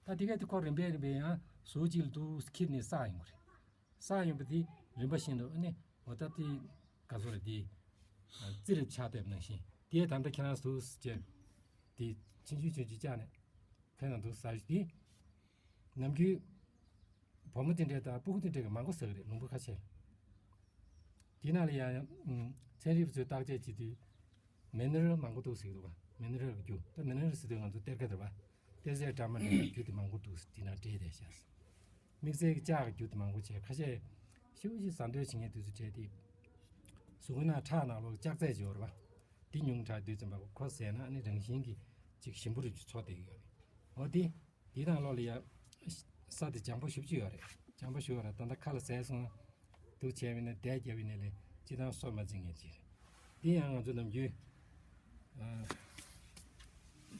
ད་དེ་ག་དེ་ཁོ་རིམ་པས་རིམ་པས་ཡང་ཟུར་གཅིག་ལ་འདུག་ཁྱེར་ནས་བསགས་ཡོང་གི་རེད། བསགས་ཡོང་པ་དེ་རིམ་པ་བཞིན་དུ་ཨ་ནི་འོ་ད་དེ་ག་ཚོད་རེད་དེ། རྩི་རེད་ཆགས་བསྡད་པ་ནང་བཞིན་དེ་ད་ལྟ་ཁྱེད་རང་ཟུར་བཅད་དེ་ཆུང་ཆུང་ཆུང་ཆུང་བཅག་ནས་ཁྱེད་རང་འདུག་ཟ་ཞིག་དེ། ནམ་རྒྱུན་བུ་མོ་དེ་འདྲས་དང་སྤུ་གུ་དེ་འདྲས་ཀྱིས་མང་པོ་ཟ་གི་རེད། ལུང་པ་ཁ་ཤས་ལ། དེའི་ནང་ལ་ཡང་ཡང་ཚན་རིག་པ་ཚོས་བརྟག་དཔྱད་བྱེད་དུས་མི་ནི་རལ་མང་པོ་འདུག་ཟེར་གི་འདུག་ག་མི་ནི་རལ་གྱི་རྒྱུ། ད་མི་ནི་རལ་ཟེར་དུས་ང་ཚོ་གཏེར་ཁ་དེ་རེད་བ། གཏེར་རྫས་འདྲ་མི་འདྲ་གི་རྒྱུ་དེ་མང་པོ་འདུག་དེའི་ནང་སྦྲེལ་བསྡད་ཤག་དམིགས་བསལ་གྱི་ལྕགས་ཀྱི་རྒྱུ་དེ་མང་པོ་བྱས། ཁ་ཤས་ཤི་བོ་ཞིག་ཟ་འདོད་བྱེད་མཁན་དེ་ཚོ་བྲལ་ཏེ། གཟུགས་པོའི་ནང་ཁྲག་ནང་ལོགས་ལྕགས་རྫས་ཅིག་ཡོད་རེད་བ། འདི་ཉུང་དྲགས་དུས་ཙམ་པ་ཁོ་ཟས་ན་ཨ་ནི་རང་བཞིན་གྱིས་ཅིག་ཞིམ་པོ་རེ་ཅིག་ཚོར་བསྡད་ཀྱི་ཡོད་རེད། འོ་དེ། འདི་དང་ལོགས་ལ་ཡ། ས་དེ་འཇམ་པོ་ཞེ་པོ་ཅིག་ཡོད་རེད། འཇམ་པོ་ཞེ་པོ་རེད། ད་ལྟ་ཁ་ལ་ཟས་སོང་ན། འདུག་བྱས་པ་ཡིན་ན་དལ་བརྒྱབ་པ་ཡིན་ན་ལས་སྤྱིར་བཏང་སོ་མ་འཛིན་མཁན་ཅིག་རེད། འདི་ཡང་ང་ཚོ་ནམ་རྒྱུན། ཨ།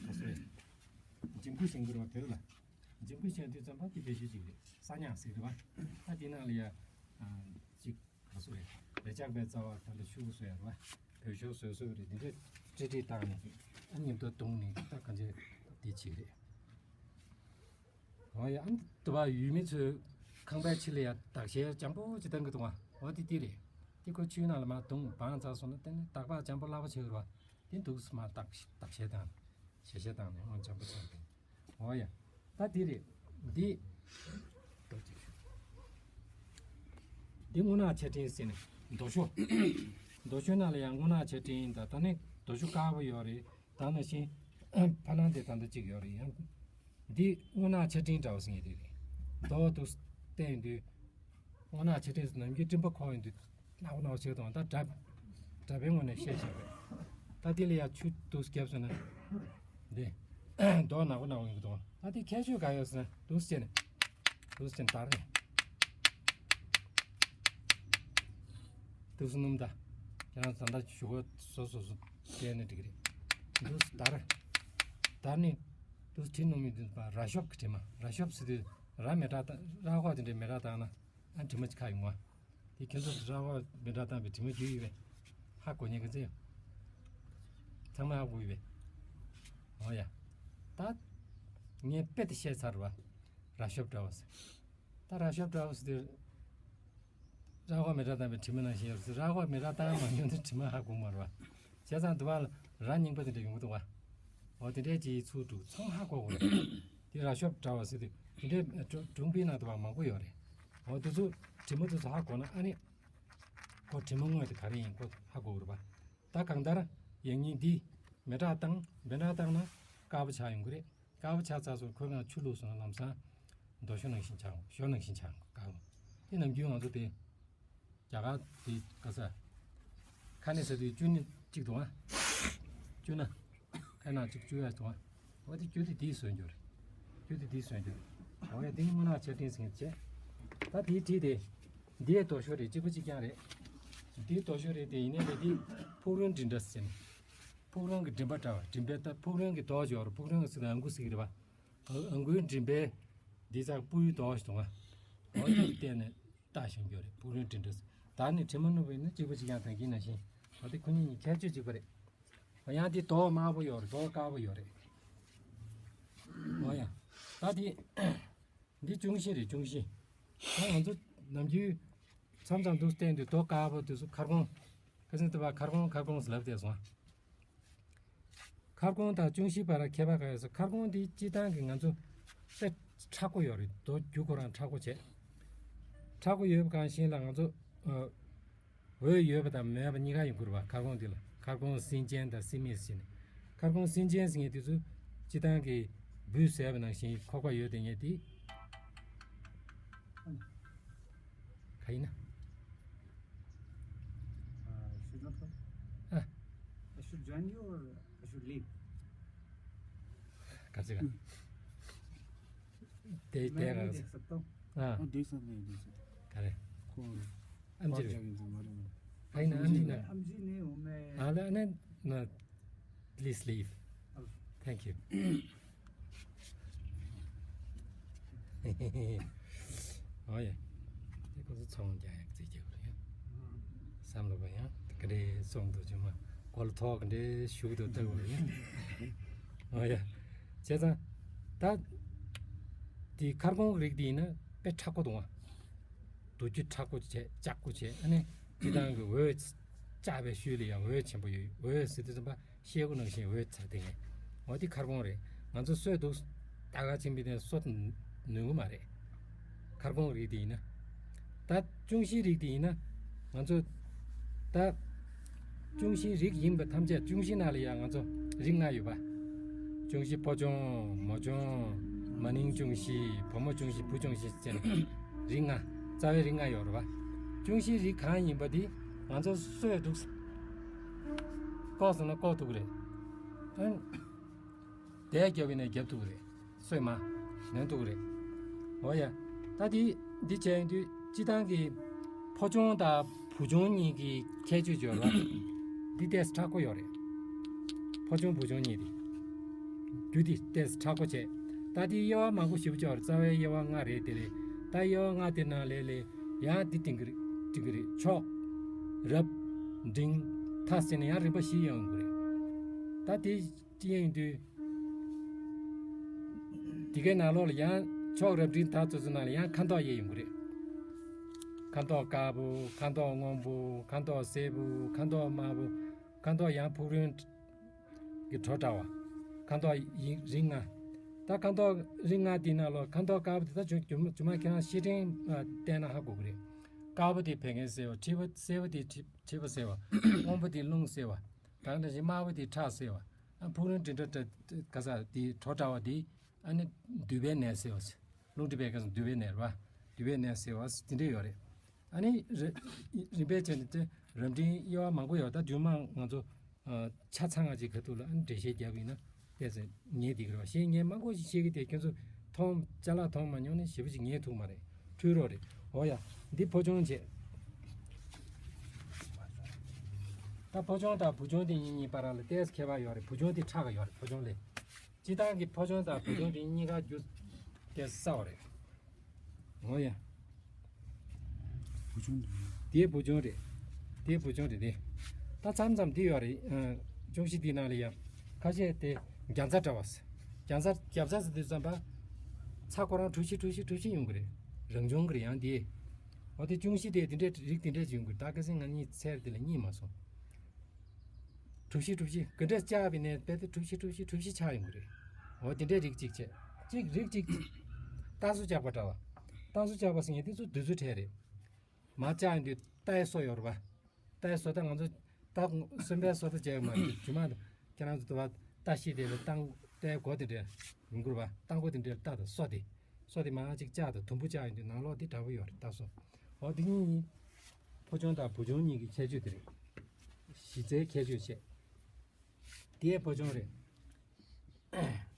ཁ་སོ་རེད། འཇིམ་སྐུ་བཞེངས་དགོས་རེད་བ་བོད་ལ། འཇིམ་སྐུ་བཞེངས་དུས་ཙམ་པ་འདི་བེད་སྤྱོད་ཅིག་རེད། ས་ཉག་ཟེར་རེད་བ། ད་འདི་ནང་ལ་ཡ། ཨ། ཅིག་ཁ་སོ་རེད། རེ་ལྕག་པའི་རྩ་བ་ད་ལྟ་ཤུ་གུ་བཟོས་ཡ་རེད་བ། བོད་ཤུ་གུ་བཟོས་བཟོས་རེད། འདི་འདྲས་ཀྲི་ཀྲི་བཏང་ནས་ཨ་མཉམ་དུ་བརྡུངས་ནས་ད་གང་བྱས་འདི་བྱེད་ཀྱི་རེད། འོ་ཡ། ཨ་ནི་དུ་བ་ཡུལ་མི་ཚོས་ཁང་པའི་ཕྱི་ལ་ཡ་དག་ཤལ་འཇམ་པོ་ཅིག་བཏང་གི་འདུག་ག་འོ་དེ་དེ་རེད། དེ་ཁོ་ཆུའི་ནང་ལ་མར་བརྡུངས་བང་ཚར་སོང་ན་དེ་ནི་དག་པ་འཇམ་པོ་སླ་པོ་བྱེད་ཀྱི་རེད་བ། དེ་འདུག་སེ་མར་དག་དག་ཤལ་བཏང་ནས་ཞལ་ཤལ་བཏང་ནས་འོ་འཇམ་པོ་ཆགས་ཀྱི་རེད། འོ་ཡ། ད་འདི་རེད། འདི། འདི་རྔུལ་ནག་ཆ་འཕྲིན་ཟེར་ནས་རྡོ་ཞོ། རྡོ་ཞོ་ནང་ལ་ཡང་རྔུལ་ནག་ཆ་འཕྲིན་དང་ད་ནི་རྡོ་ཞོ་དཀར་པོ་ཡོད་རེད། ད་ནང་བཞིན་ཕ་ནང་དེ་ད་ལྟ་གཅིག་ཡོད་རེད། ཡང་འདི་རྔུལ་ནག་ཆ་འཕྲིན་འདྲ་བ་ཟེར་མཁན་དེ་རེད། རྡོ་འདུག་བསྟན་ཡོང་དུས། རྔུལ་ནག་ཆ་འཕྲིན་ཟེར་ནམ་རྒྱུན་སྤྲིན་པ་འཁོར་ཡོང་དུས་ནག་པོ་ནག་པོ་བྱེད་དང་། ད་དྲ་དྲ་པའི་ངོས་ནས་བཤད་བཞག་པས། ད་འདི་ལ་ཡང་ཆུ་འདུག་བརྒྱབ་སོང་ན། འདི་རྡོ་ནག་པོ་ནག་པོ་ཡོང་གི་འདུག་ད་འདི་ཁྱད་ཆོས་ག་ཡོད་ཟེར་ན་འདུག་སེ་བྱས་ནས། འདུག་སེ་བྱས་ནས་བརྡར་ནས། འདུག་སེ་སྣུམ་ད། ཁྱེད་རང་ད་ལྟ་ཞུ་གོ་སོ་སོ་སོ་བྱས་ནས་འགྲིག་གི་རེད། འདུག་སེ་བརྡར། བརྡར་ནས། འདུག་སེ་དྲི་སྣོམ་མི་འདུག་པ། ར་ཤོབ་ཀྱི་དྲི་མ། ར་ཤོབ་ཟེར་དུས་ར་མེ་དྲག་ད་ར་ཧོ་དེ་འདྲའི་མེ་དྲག་བཏང་ན་ཨ་དྲི་མ་ཅིག་ཁ་ཡོང་བ། དེ་ཁྱེད་ཚོ་ར་ཧོ་མེ་དྲག་བཏང་པའི་དྲི་མ་རྒྱུ་ཡོད་པས། ཧ་གོ་ཉན་གི་ཚེ། ཚང་མ་ཧ་གོ་ཡོད་པས། འོ་ཡ། ད། ངས་དཔེ་དེ་བཤད་ཚར་བ། ར་ཤོབ་འདྲ་བ་ཟེར། ད་ར་ཤོབ་འདྲ་བ་ཟེར་དུས། ར་ཧོ་མེ་དྲག་བཏང་པའི་དྲི་མ་ནང་བཞིན་ཡོད་ཟེར། ར་ཧོ་མེ་དྲག་བཏང་མ་མྱོང་དུས་དྲི་མ་ཧ་གོ་མ་རེད་བ། བྱས་ཙང་དུ་བ་ལ་ར་རྙིང་པ་དེ་འདྲ་ཡོང་གི་འདུག་བ། འོ་དེ་འདྲའི་ཅིག་ཚུར་འགྲོ་ཚང་ཧ་གོ་དགོས་རེད། དེ་ར་ཤོབ་འདྲ་བ་ཟེར་དུས་དེ་འདྲའི་གྲུང་པའི་ནང་དུ་བ་མང་པོ་ཡོད་རེད། འོ་དེ་ཚོ་དྲི་མ་དེ་ཚོ་ཧ་གོ་ན་ཨ་ནི། ཁོ་དྲི་མ་དངོས་དེ་ག་རེ་ཡིན་ཁོ་ཧ་གོ་གི་རེད་པ། ད་གང་ལྟར་ཡང་སྙིང་འདི་མེ་སྲེག་བཏང་མེ་སྲེག་བཏང་ན་དཀར་པོ་ཆགས་ཡོང་གི་རེད། དཀར་པོ་ཆགས་ཚར་སོང་ཁོའི་སྒང་ཆུ་བླུགས་སོང་ན་ལམ་སང་རྡོ་ཞོ་ནང་བཞིན་ཆགས་འོང་ཞོ་ནང་བཞིན་ཆགས་འོང་དཀར་པོ། དེ་ནམ་རྒྱུན་ང་ཚོ་དེ་རྒྱ་གར་དེ་ག་ས་ཁ་ནས་ཟ་དུས་བཅུ་ནི་གཅིག་འདུག་ཨ། བཅུ་ན་ཁ་ནང་གཅིག་བཅུ་ཡ་འདུག་ཨ། འོ་དེ་རྒྱུ་དེ་དེའི་སོན་རྒྱུ་རེད། རྒྱུ་དེ་དེའི་སོན་རྒྱུ་རེད། འོ་ཡ་དེ་ནི་མུ་ནག་ཆར་སྤྲིན་ཟེར་མཁན་བྱས། ད་དེའི་འཁྲིས་དེ། འདིའི་རྡོ་ཞོ་རེད་གཅིག་པ་གཅིག་རྐྱང་རེད། འདིའི་རྡོ་ཞོ་རེད་དེ་ཡིན་ནའི་ལས་དེ་ཕུག་རོན་མགྲིན་འདྲ་ཟེར་ནས། ཕུག་རོན་གྱི་མགྲིན་པ་འདྲ་བ་མགྲིན་པའི་ད་ཕུག་རོན་གྱི་རྡོ་ཞོ་རུ་ཕུག་རོན་གྱི་སི་ད་ཨང་ཀུ་ཟེར་གྱི་རེད་པ། ཨང་ཀུའི་མགྲིན་པའི་འདི་ཚ་སྤུ་ཡུ་རྡོ་ཞོ་དང་བ། འོ་དེ་གི་སྟེང་ནས་བཏགས་བཞག་རྒྱུ་རེད་ཕུག་རོན་མགྲིན་འདྲ་ཟེར། ད་ནི་དྲི་མ་ནུབ་པས་ནི་གཅིག་པ་གཅིག་རྐྱང་དང་གིན་ནང་བཞིན་འོ་དེ་ཁོ་གཉིས་གཉིས་ཁྱད་ཆོས་གཅིག་པ་རེད། ཡང་འདི་རྡོ་དམར་པོ་ཡོད་རེད་རྡོ་དཀར་པོ་ཡོད་རེད། འོ་ཡ། ད་འདི། འདི་ཅུང་ཞི་རེད་ཅུང་ཞི། ད་ང་ཚོ་ནམ་རྒྱུན་མཚམས་མཚམས་འདུག་བསྟན་དུས་རྡོ་དཀར་པོ་དེ་ཚོ་མཁར་གོང་། ཁ་སང་དུ་བ་མཁར་གོང་མཁར་གོང་ཟེར་ལབ་བསྡད་སོང་། མཁར་གོང་དང་ཅུང་ཞི་བར་ཁྱད་པར་ག་ཡོད་ཟེར་མཁར་གོང་འདི་སྤྱི་བཏང་གི་ང་ཚོ་དཔེ་མཁྲེགས་པོ་ཡོད་རེད་རྡོ་རྒྱུ་ཁོ་རང་མཁྲེགས་པོ་བྱས། མཁྲེགས་པོ་ཡོད་པ་གང་ཞིག་ལ་ང་ཚོ། འོད་ཡོད་པ་དང་མེད་པ་གཉིས་ཀ་ཡོང་གི་རེད་པ་མཁར་གོང་འདི་ལ་མཁར་གོང་སེམས་ཅན་དང་སེམས་མེད་ཟེར་ནས། མཁར་གོང་སེམས་ཅན་ཟེར་མཁན་དེ་ཚོ་སྤྱི་བཏང་གི་འབུས་ཟས་པ་ནང་བཞིན་ཁོག་པ་ཡོད་དེ་ངས་དེ། ག་ཡིན་ན། Uh, should not come. Ah. I should join you or I should leave? ག་ཚོད་ག་དེ་དེ་ག་ཚོད། Accept. ཨ། ཨ་འདུག་ས་ནས་འདུག་ས། ག་རེ། ཁོ་ཨམ་ཅི་ཁོ་རེད། ཡིན་ཙང་མ་རེད། ཨ་ཡིན་ན་ཨམ་ཅི་ན། I'm Jin Home. ཨ་ལ་ནི་ན། Please leave. Thank you. ཨོ་ཡ། དེ་ཁོ་ཚོ་ཚོང་རྒྱག་ཡག་རྩིས་རྒྱག་གི་རེད། བསམ་བློ་ག་ཡང་ག་འདྲའི་སོང་འདུག་ཅུང་མ་གོ་ལ་ཐོག་ག་འདྲའི་ཞུགས་འདུག་ལྟ་དགོས་རེད། ཨོ་ཡ། བྱས་ཙང་ད་དེ་མཁར་གོང་གི་རིགས་དེ་ཡིན་ན་དཔེ་མཁྲེགས་པོ་འདུག་ཨ། རྡོ་རྒྱུ་མཁྲེགས་པོ་བྱས་ལྕགས་པོ་བྱས་ཨ་ནི་སྤྱི་བཏང་གི་འོད་བཅག་པའི་ཤུལ་ལ་ཡང་འོད་ཆེན་པོ་ཡོད་འོད་ཟེར་དུས་ཙམ་པ་ཤེལ་སྒོ་ནང་བཞིན་འོད་ཚ་དེ་ངས་འོ་དེ་མཁར་གོང་རེད། ང་ཚོ་སོས་འདུག་ད་ག་ཆེན་པོའི་དེ་སོ་ནུས་གི་མ་རེད། མཁར་གོང་རིགས་དེ་ཡིན་ན། ད་ཅུང་ཞིའི་རིགས་དེ་ཡིན་ན་ང་ཚོ་ད་ཅུང་ཞིའི་རིགས་ཡིན་པ་ཐམས་ཅད་ཅུང་ཞི་ནང་ལ་ཡང་ང་ཚོ་རིགས་ལྔ་ཡོད་པ། ཅུང་ཞི་ཕོ་ཅུང་མོ་ཅུང་མ་ནིང་ཅུང་ཞི་བུ་མོ་ཅུང་ཞི་བུ་ཅུང་ཞི་ཟེར་ནས་རིགས་ལྔ་རྩ་བའི་རིགས་ལྔ་ཡོད་རེད་པ། ཅུང་ཞིའི་རིགས་གང་ཡིན་པ་དེ་ང་ཚོ་སོས་འདུག་ལྐོག་སོང་ན་ལྐོག་ཐུབ་ཀྱི་རེད། ཨ་ནི། དེ་རྒྱབ་ཡིན་ནས་རྒྱབ་ཐུབ་ཀྱི་རེད། སོས་མ། ལེན་ཐུབ་ཀྱི་རེད། འོ་ཡ། ད་དེ་འདི་བྱས་ཡོང་དུས་སྤྱི་བཏང་གི་ཕོ་ཅུང་དང་བུ་ཅུང་གཉིས་ཀྱི་ཁྱད་ཆོས་ཡོད་རེད། འདི་ཏོག་ཙམ་མཁྲེགས་པོ་ཡོད་རེད། ཕོ་ཅུང་བུ་ཅུང་གཉིས་དེ། རྒྱུ་དེ་ཏོག་ཙམ་མཁྲེགས་པོ་བྱས། ད་དེ་དབྱེ་བ་མང་པོ་ཞེ་པོ་ཅིག་ཡོད་རེད་རྩ་བའི་དབྱེ་བ་ལྔ་རེད་དེ་ལས་ད་དབྱེ་བ་ལྔ་དེ་ནང་ལས་ལས་ཡང་འདི་འགྲིག་གི་རེད་འགྲིག་གི་རེད་ཕྱོགས། རབ། འབྲིང་། མཐའ་ཟེར་ནས་ཡང་རིམ་པ་བཞི་ཡོང་གི་རེད། ད་དེ། ཅི་ཡིན་དུས། དེ་གའི་ནང་ལོགས་ལ་ཡང་ཕྱོགས་རབ་འབྲིང་མཐའ་སོ་སོ་ནང་ལ་ཡང་ཁ་མདོག་དབྱེ་ཡོང་གི་རེད། ཁ་མདོག་དཀར་པོ་ཁ་མདོག་སྔོན་པོ་ཁ་མདོག་སེར་པོ་ཁ་མདོག་དམར་པོ་ཁ་མདོག་ཡང་ཕུག་རོན་གྱི་བྲོ་འདྲ་བ། ཁ་མདོག་ཡིན་རིགས་ལྔ། ད་ཁ་མདོག་རིགས་ལྔ་དེའི་ནང་ལོགས་ཁ་མདོག་དཀར་པོ་དེ་ད་ཇོ་ཇོ་མ་ཁྱེད་རང་ཤེས་ཕྲེང་བལྟས་ན་ཧ་གོ་གི་རེད། དཀར་པོ་དེ་བད་ཀན་སེལ་བ་མཁྲིས་པ་སེར་པོ་དེ་མཁྲིས་པ་སེལ་བ་སྔོན་པོ་དེ་རླུང་སེལ་བ། ད་ག་ནང་བཞིན་དམར་པོ་དེ་ཁྲག་སེལ་བ། ཨ་ཕུག་རོན་མགྲིན་བྲོ་འདྲ་ག་ས་དེ་བྲོ་འདྲ་བ་དེ་ཨ་ནི་མདུད་པའི་ནད་སེལ་བ། རླུང་མཁྲིས་པའི་སྐབས་སུ་མདུད་པའི་ནད་རེད་བ། མདུད་པའི་ནད་སེལ་བ་དེ་འདྲ་ཡོད་རེད། ཨ་ནི་རི་རིམ་པས་བྱས་ནས་དེ་རབ་འབྲིང་དབྱེ་བ་མང་པོ་ཡོད་ད་རྒྱུན་མ་ང་ཚོ་ཆ་ཚང་ང་ཅིག་ག་ཐུག་ལ་ཨ་ནི་འགྲེལ་བཤད་རྒྱབ་ཡིན་ན་ཏོག་ཙམ་ཉན་བསྡད་ཀྱི་རེད་བ་ཤེས་ཉན་མང་པོ་ཞིག་ཤེས་ཀྱི་དེ་ཁྱོད་ཚོ་མཐོང་ཅ་ལག་མཐོང་མ་མྱོང་ནས་ཞེ་པོ་ཅིག་ཉན་ཐུབ་མ་རེད། འཁྲུལ་རོགས་རེད། འོ་ཡ། འདི་ཕོ་ཅོང་བྱས། ད་ཕོ་ཅོང་དང་བུ་ཅོང་དེ་གཉིས་གཉིས་བར་ལ་ཏོག་ཙམ་ཁྱད་པར་ཡོད་རེད། བུ་ཅོང་དེ་ཕྲ་ག་ཡོད་རེད་ཕོ་ཅོང་ལས། སྤྱི་བཏང་གི་ཕོ་ཅོང་དང་བུ་ཅོང་དེ་གཉིས་ཀ་རྒྱུ་ཏོག་ཙམ་སྲ་བ་རེད། འོ་ཡ། བུ་ཆུང་དུ། དེའི་བུ་ཆུང་རེད། དེའི་བུ་ཆུང་རེད་དེ། ད་མཚམས་མཚམས་འདི་ཡོད་རེད། ཅུང་ཞིག་འདི་ནང་ལ་ཡང་ཁ་ཤས་དེ་རྒྱ་མཚར་འདྲ་བ། རྒྱ་མཚར་རྒྱ་མཚར་ཟེར་དུས་ཙམ་པ། ཚྭ་ཁོ་རང་གྲུ་བཞི་གྲུ་བཞི་གྲུ་བཞི་ཡོང་གི་རེད། རང་བྱུང་གི་རེད་ཡང་དེ། འོ་དེ་ཅུང་ཞིག་དེ་དེ་འདྲའི་རིགས་དེ་འདྲའི་ཅིག་ཡོང་གི་རེད། ད་ཁ་སང་ང་གཉིས་འཚོལ་དེ་ལ་རྙེད་མ་སོང་། གྲུ་བཞི་གྲུ་བཞི་ག་འདྲས་བཅག་པའི་ནས་དཔེ་དེ་གྲུ་བཞི་གྲུ་བཞི་གྲུ་བཞི་ཆགས་ཡོང་གི་རེད། འོ་དེ་འདྲའི་རིགས་གཅིག་བྱས། གཅིག་རིགས་གཅིག་རྟ་སོ་བཅག་པ་འདྲ་བ། རྟ་སོ་བཅག་པ་ཟེར་མཁན་དེ་ཚོ་དུས་ཚོད་ཕྲལ་རེད། མར་བཅག་ཡོང་དུས་རྟའི་སོ་ཡོད་རེད་པ། རྟའི་སོ་ད་ང་ཚོ་རྟ་སོན་པའི་སོ་ད་བཅག་ཡོད་མ་རེད། རྗེས་མ་ཁྱེད་རང་ཚོ་དུ་བ་རྟ་ཤི་དེ་ལ་རྟ་རྟའི་མགོ་དེ་འདྲ་ཡོང་གི་རེད་པ། རྟ་མགོ་དེ་འདྲ་རྟ་དང་སོ་དེ། སོ་དེ་མར་གཅིག་བཅག་དང་དུམ་བུ་བཅག་ཡོང་དུས་ནང་ལོགས་དེ་འདྲ་པོ་ཡོད་རེད། རྟ་སོ། འོ་དེ་གཉིས་ཡིན། ཕོ་ཆུང་དང་བུ་ཆུང་གཉིས་ཀྱི་ཁྱད་ཆོས་དེ་རེད། གཞི་རྩའི་ཁྱད་ཆོས་བྱས། དེའི་ཕོ་ཆུང་རེད།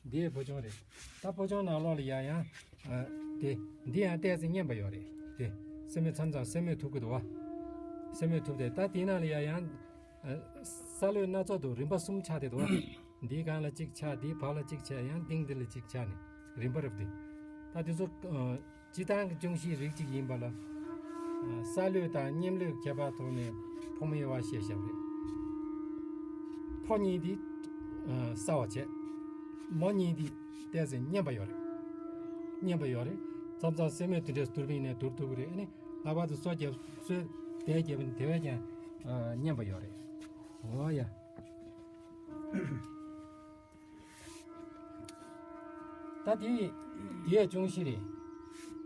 འདིའི་ཕོ་ཆུང་རེད། ད་ཕོ་ཆུང་ནང་ལོགས་ལ་ཡང་ཡང་། ཨ། དེ། འདི་ཡང་ཏོག་ཙམ་སྙན་པ་ཡོད་རེད། དེ། སེན་མོ་མཚམས་མཚམས་སེན་མོ་ཐུབ་ཀྱི་འདུག་པ། སེན་མོ་ཐུབ་དེ་ད་དེའི་ནང་ལ་ཡང་ཡང་། ཨ། ས་ལོད་སྣ་ཚོགས་འདུག་རིམ་པ་གསུམ་ཆགས་བསྡད་འདུག་པ། འདིའི་སྒང་ལ་གཅིག་ཆགས། འདིའི་བར་ལ་གཅིག་ཆགས། ཡང་སྟེང་འདི་ལ་གཅིག་ཆགས་ནས་རིམ་པ་རེད་དེ། ད་དེ་ཚོ། ཨ། སྤྱིར་བཏང་གི་ཅུང་ཞིག་རིགས་གཅིག་ཡིན་པ་ལ། ས་ལོད་དང་མཉམ་ལོད་ཁྱད་པར་ཐོག་ནས་ཕོ་མོ་དབྱེ་བ་བཤད་བཞག་པ་རེད། ཕོ་གཉིས་དེ་གསར་བ་བྱས། མོ་གཉིས་དེ་ཏོག་ཙམ་སྙན་པ་ཡོད་རེད། སྙན་པ་ཡོད་རེད། མཚམས་མཚམས་སེན་མོ་དེ་འདྲས་བསྡུར་བ་ཡིན་ནའི་བསྡུར་ཐུབ་ཀྱི་རེད། ཨ་ནི་ལྷག་པར་དུ་སོ་རྒྱབ་སོ་དེ་རྒྱབ་ནས་དེ་བས་ཀྱང་སྙན་པ་ཡོད་རེད། འོ་ཡ། ད་དེ། དེ་ཡང་ཅུང་ཞིག་རེད།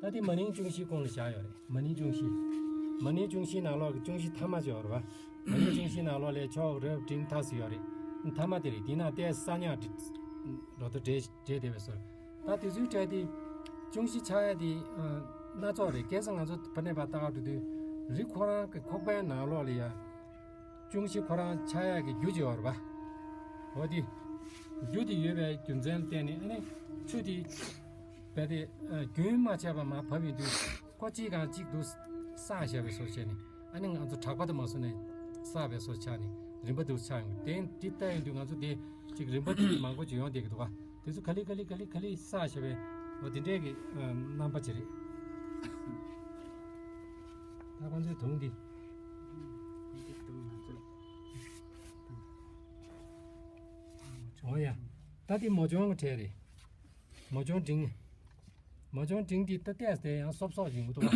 ད་དེ་མ་ནིང་ཅུང་ཞིག་ཁོངས་ལ་བཞག་ཡོད་རེད། མ་ནིང་ཅུང་ཞིག་མ་ནིང་ཅུང་ཞིག་ནང་ལོགས་ཀྱི་ཅུང་ཞིག་ཐ་མ་ཅིག་ཡོད་རེད་པ། མ་ནིང་ཅུང་ཞིག་ནང་ལོགས་ལ་ཕྱོགས་རིས་འབྲིང་ཐ་ཚིག་ཡོད་རེད། ཐ་མ་དེ་རེད། དེ་ནང་ཏོག་ཙམ་ཉག་རོ་ཏོ་འདྲེས་འདྲེས་བསྡད་པའི་སོ། ད་དེ་ཚོའི་གྲས་དེ། ཅུང་ཞིག་ཆགས་ཡ་དེ། ཨ། སྣ་ཚོགས་རེད། གལ་སྲིད་ང་ཚོ་ཕ་ནས་ཕར་ལྟ་ག་འགྲོ་དུས་རི་ཁོ་རང་གི་ཁོག་པའི་ནང་ལོགས་ལ་ཡ། ཅུང་ཞིག་ཁོ་རང་ཆགས་ཡག་གི་རྒྱུ་ཅིག་ཡོད་རེད་པ། འོ་དེ། རྒྱུ་དེ་ཡོད་པའི་རྒྱུ་མཚན་ལ་བརྟེན་ནས། ཨ་ནི་ཆུ་དེ་རྦད་དེ་རྒྱུན་མ་ཆད་པར་མར་བབས་ཡོང་དུས་ཁོ་གཅིག་སྒང་གཅིག་ཏུ་བསགས་བཞག་པའི་བཟོ་བྱས་ནས། ཨ་ནི་ང་ཚོ་དྲེག་པ་དེ་མ་བཟོ་ནས་བསགས་པའི་བཟོ་ཆགས་ནས་རིམ་པ་དེ་ཆགས་ཡོང་། དེ་དེ་ལྟ་ཡོང་དུས་ང་ཚོ་དེ་གཅིག་རིམ་པ་དེ་མང་པོ་ཅིག་ཡོང་བསྡད་ཀྱི་འདུག་ག་དེ་ཚོ་ག་ལེ་ག་ལེ་ག་ལེ་ག་ལེ་བསགས་བཞག་པའི་འོ་དེ་འདྲའི་གི་རྣམ་པ་ཅིག་རེད། ད་ཁོང་ཚོའི་དུང་འདི། འོ་ཡ། ད་འདི་མོ་ཅོང་གི་གྲས་རེད། མོ་ཅོང་འབྲིང་། མོ་ཅོང་འབྲིང་འདི་ད་ལྟས་དེ་ཡང་སོབ་སོབ་ཡོང་གི་འདུག་ག་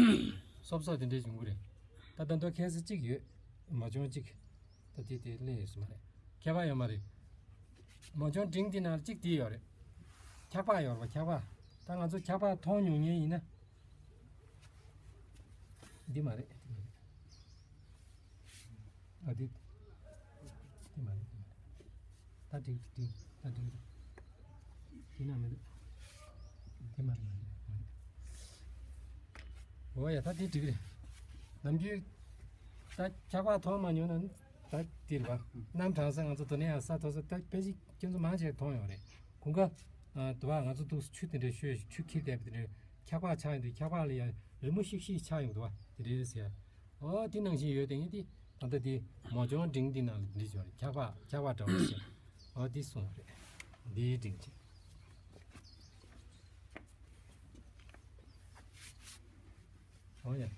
སོབ་སོབ་དེ་འདྲས་ཡོང་གི་རེད། ད་ད་མདོ་ཁྱད་མཚར་གཅིག་ཡོད། མོ་ཅོང་གཅིག་ད་དེ་དེ་ལས་ཡོད་ས་མ་རེད། ཁྱད་པར་ཡོད་མ་རེད། མོ་ཅོང་འབྲིང་འདི་ནང་གཅིག་དེ་ཡོད་རེད། འཁྱག་པ་ཡོད་རེད་པ། འཁྱག་པ། ད་ང་ཚོ་འཁྱག་པ་མཐོང་མྱོང་མཁན་ཡིན་ན། འདི་མ་རེད། འདི་མ་རེད། ཨ་འདི། འདི་མ་རེད། འདི་མ་རེད། ད་འགྲིག་འགྲིག་ད་འགྲིག་འདི་ན་མི་འདུག་འདི་མ་རེད། མ་རེད། འོ་ཡ། ད་འདི་འགྲིག་རེད། ནམ་རྒྱུན་ད་འཁྱག་པ་མཐོང་མ་མྱོང་ན་ད་འདི་རེད་པ། གནམ་གྲང་ས་ང་ཚོ་དེ་ནས་ཡང་ས་མཐོ་ས་ད་དཔེ་ཅིག་ཁྱེད་ཚོ་མང་ཆེ་མཐོང་ཡོད་རེད། དགུན་ཁ་དུ་བ་ང་ཚོ་འདུག་ཆུ་དེ་འདྲ་ཤོད། ཆུ་འཁྱིལ་བསྡད་པ་དེ་འདྲ་འཁྱག་པ་ཆགས་ཡོང་དུས་འཁྱག་པ་ལ་ཡང་རི་མོ་ཤིག་ཤིག་ཆགས་ཡོང་འདུག་བ། དེ་འདྲ་ཟེར། ཨོ་དེ་ནང་བཞིན་ཡོད་དེ་ངས་དེ་ད་ལྟ་དེ་མོ་ཅོང་འབྲིང་འདི་ནང་ལ་འདི་བྱུང་རེད། འཁྱག་པ་འཁྱག་པ་འདྲ་བོ་ཞིག་ཨོ་དེ་སོང་རེད། འདིའི་འབྲིང་ཅིག་ཨོ་ཡ།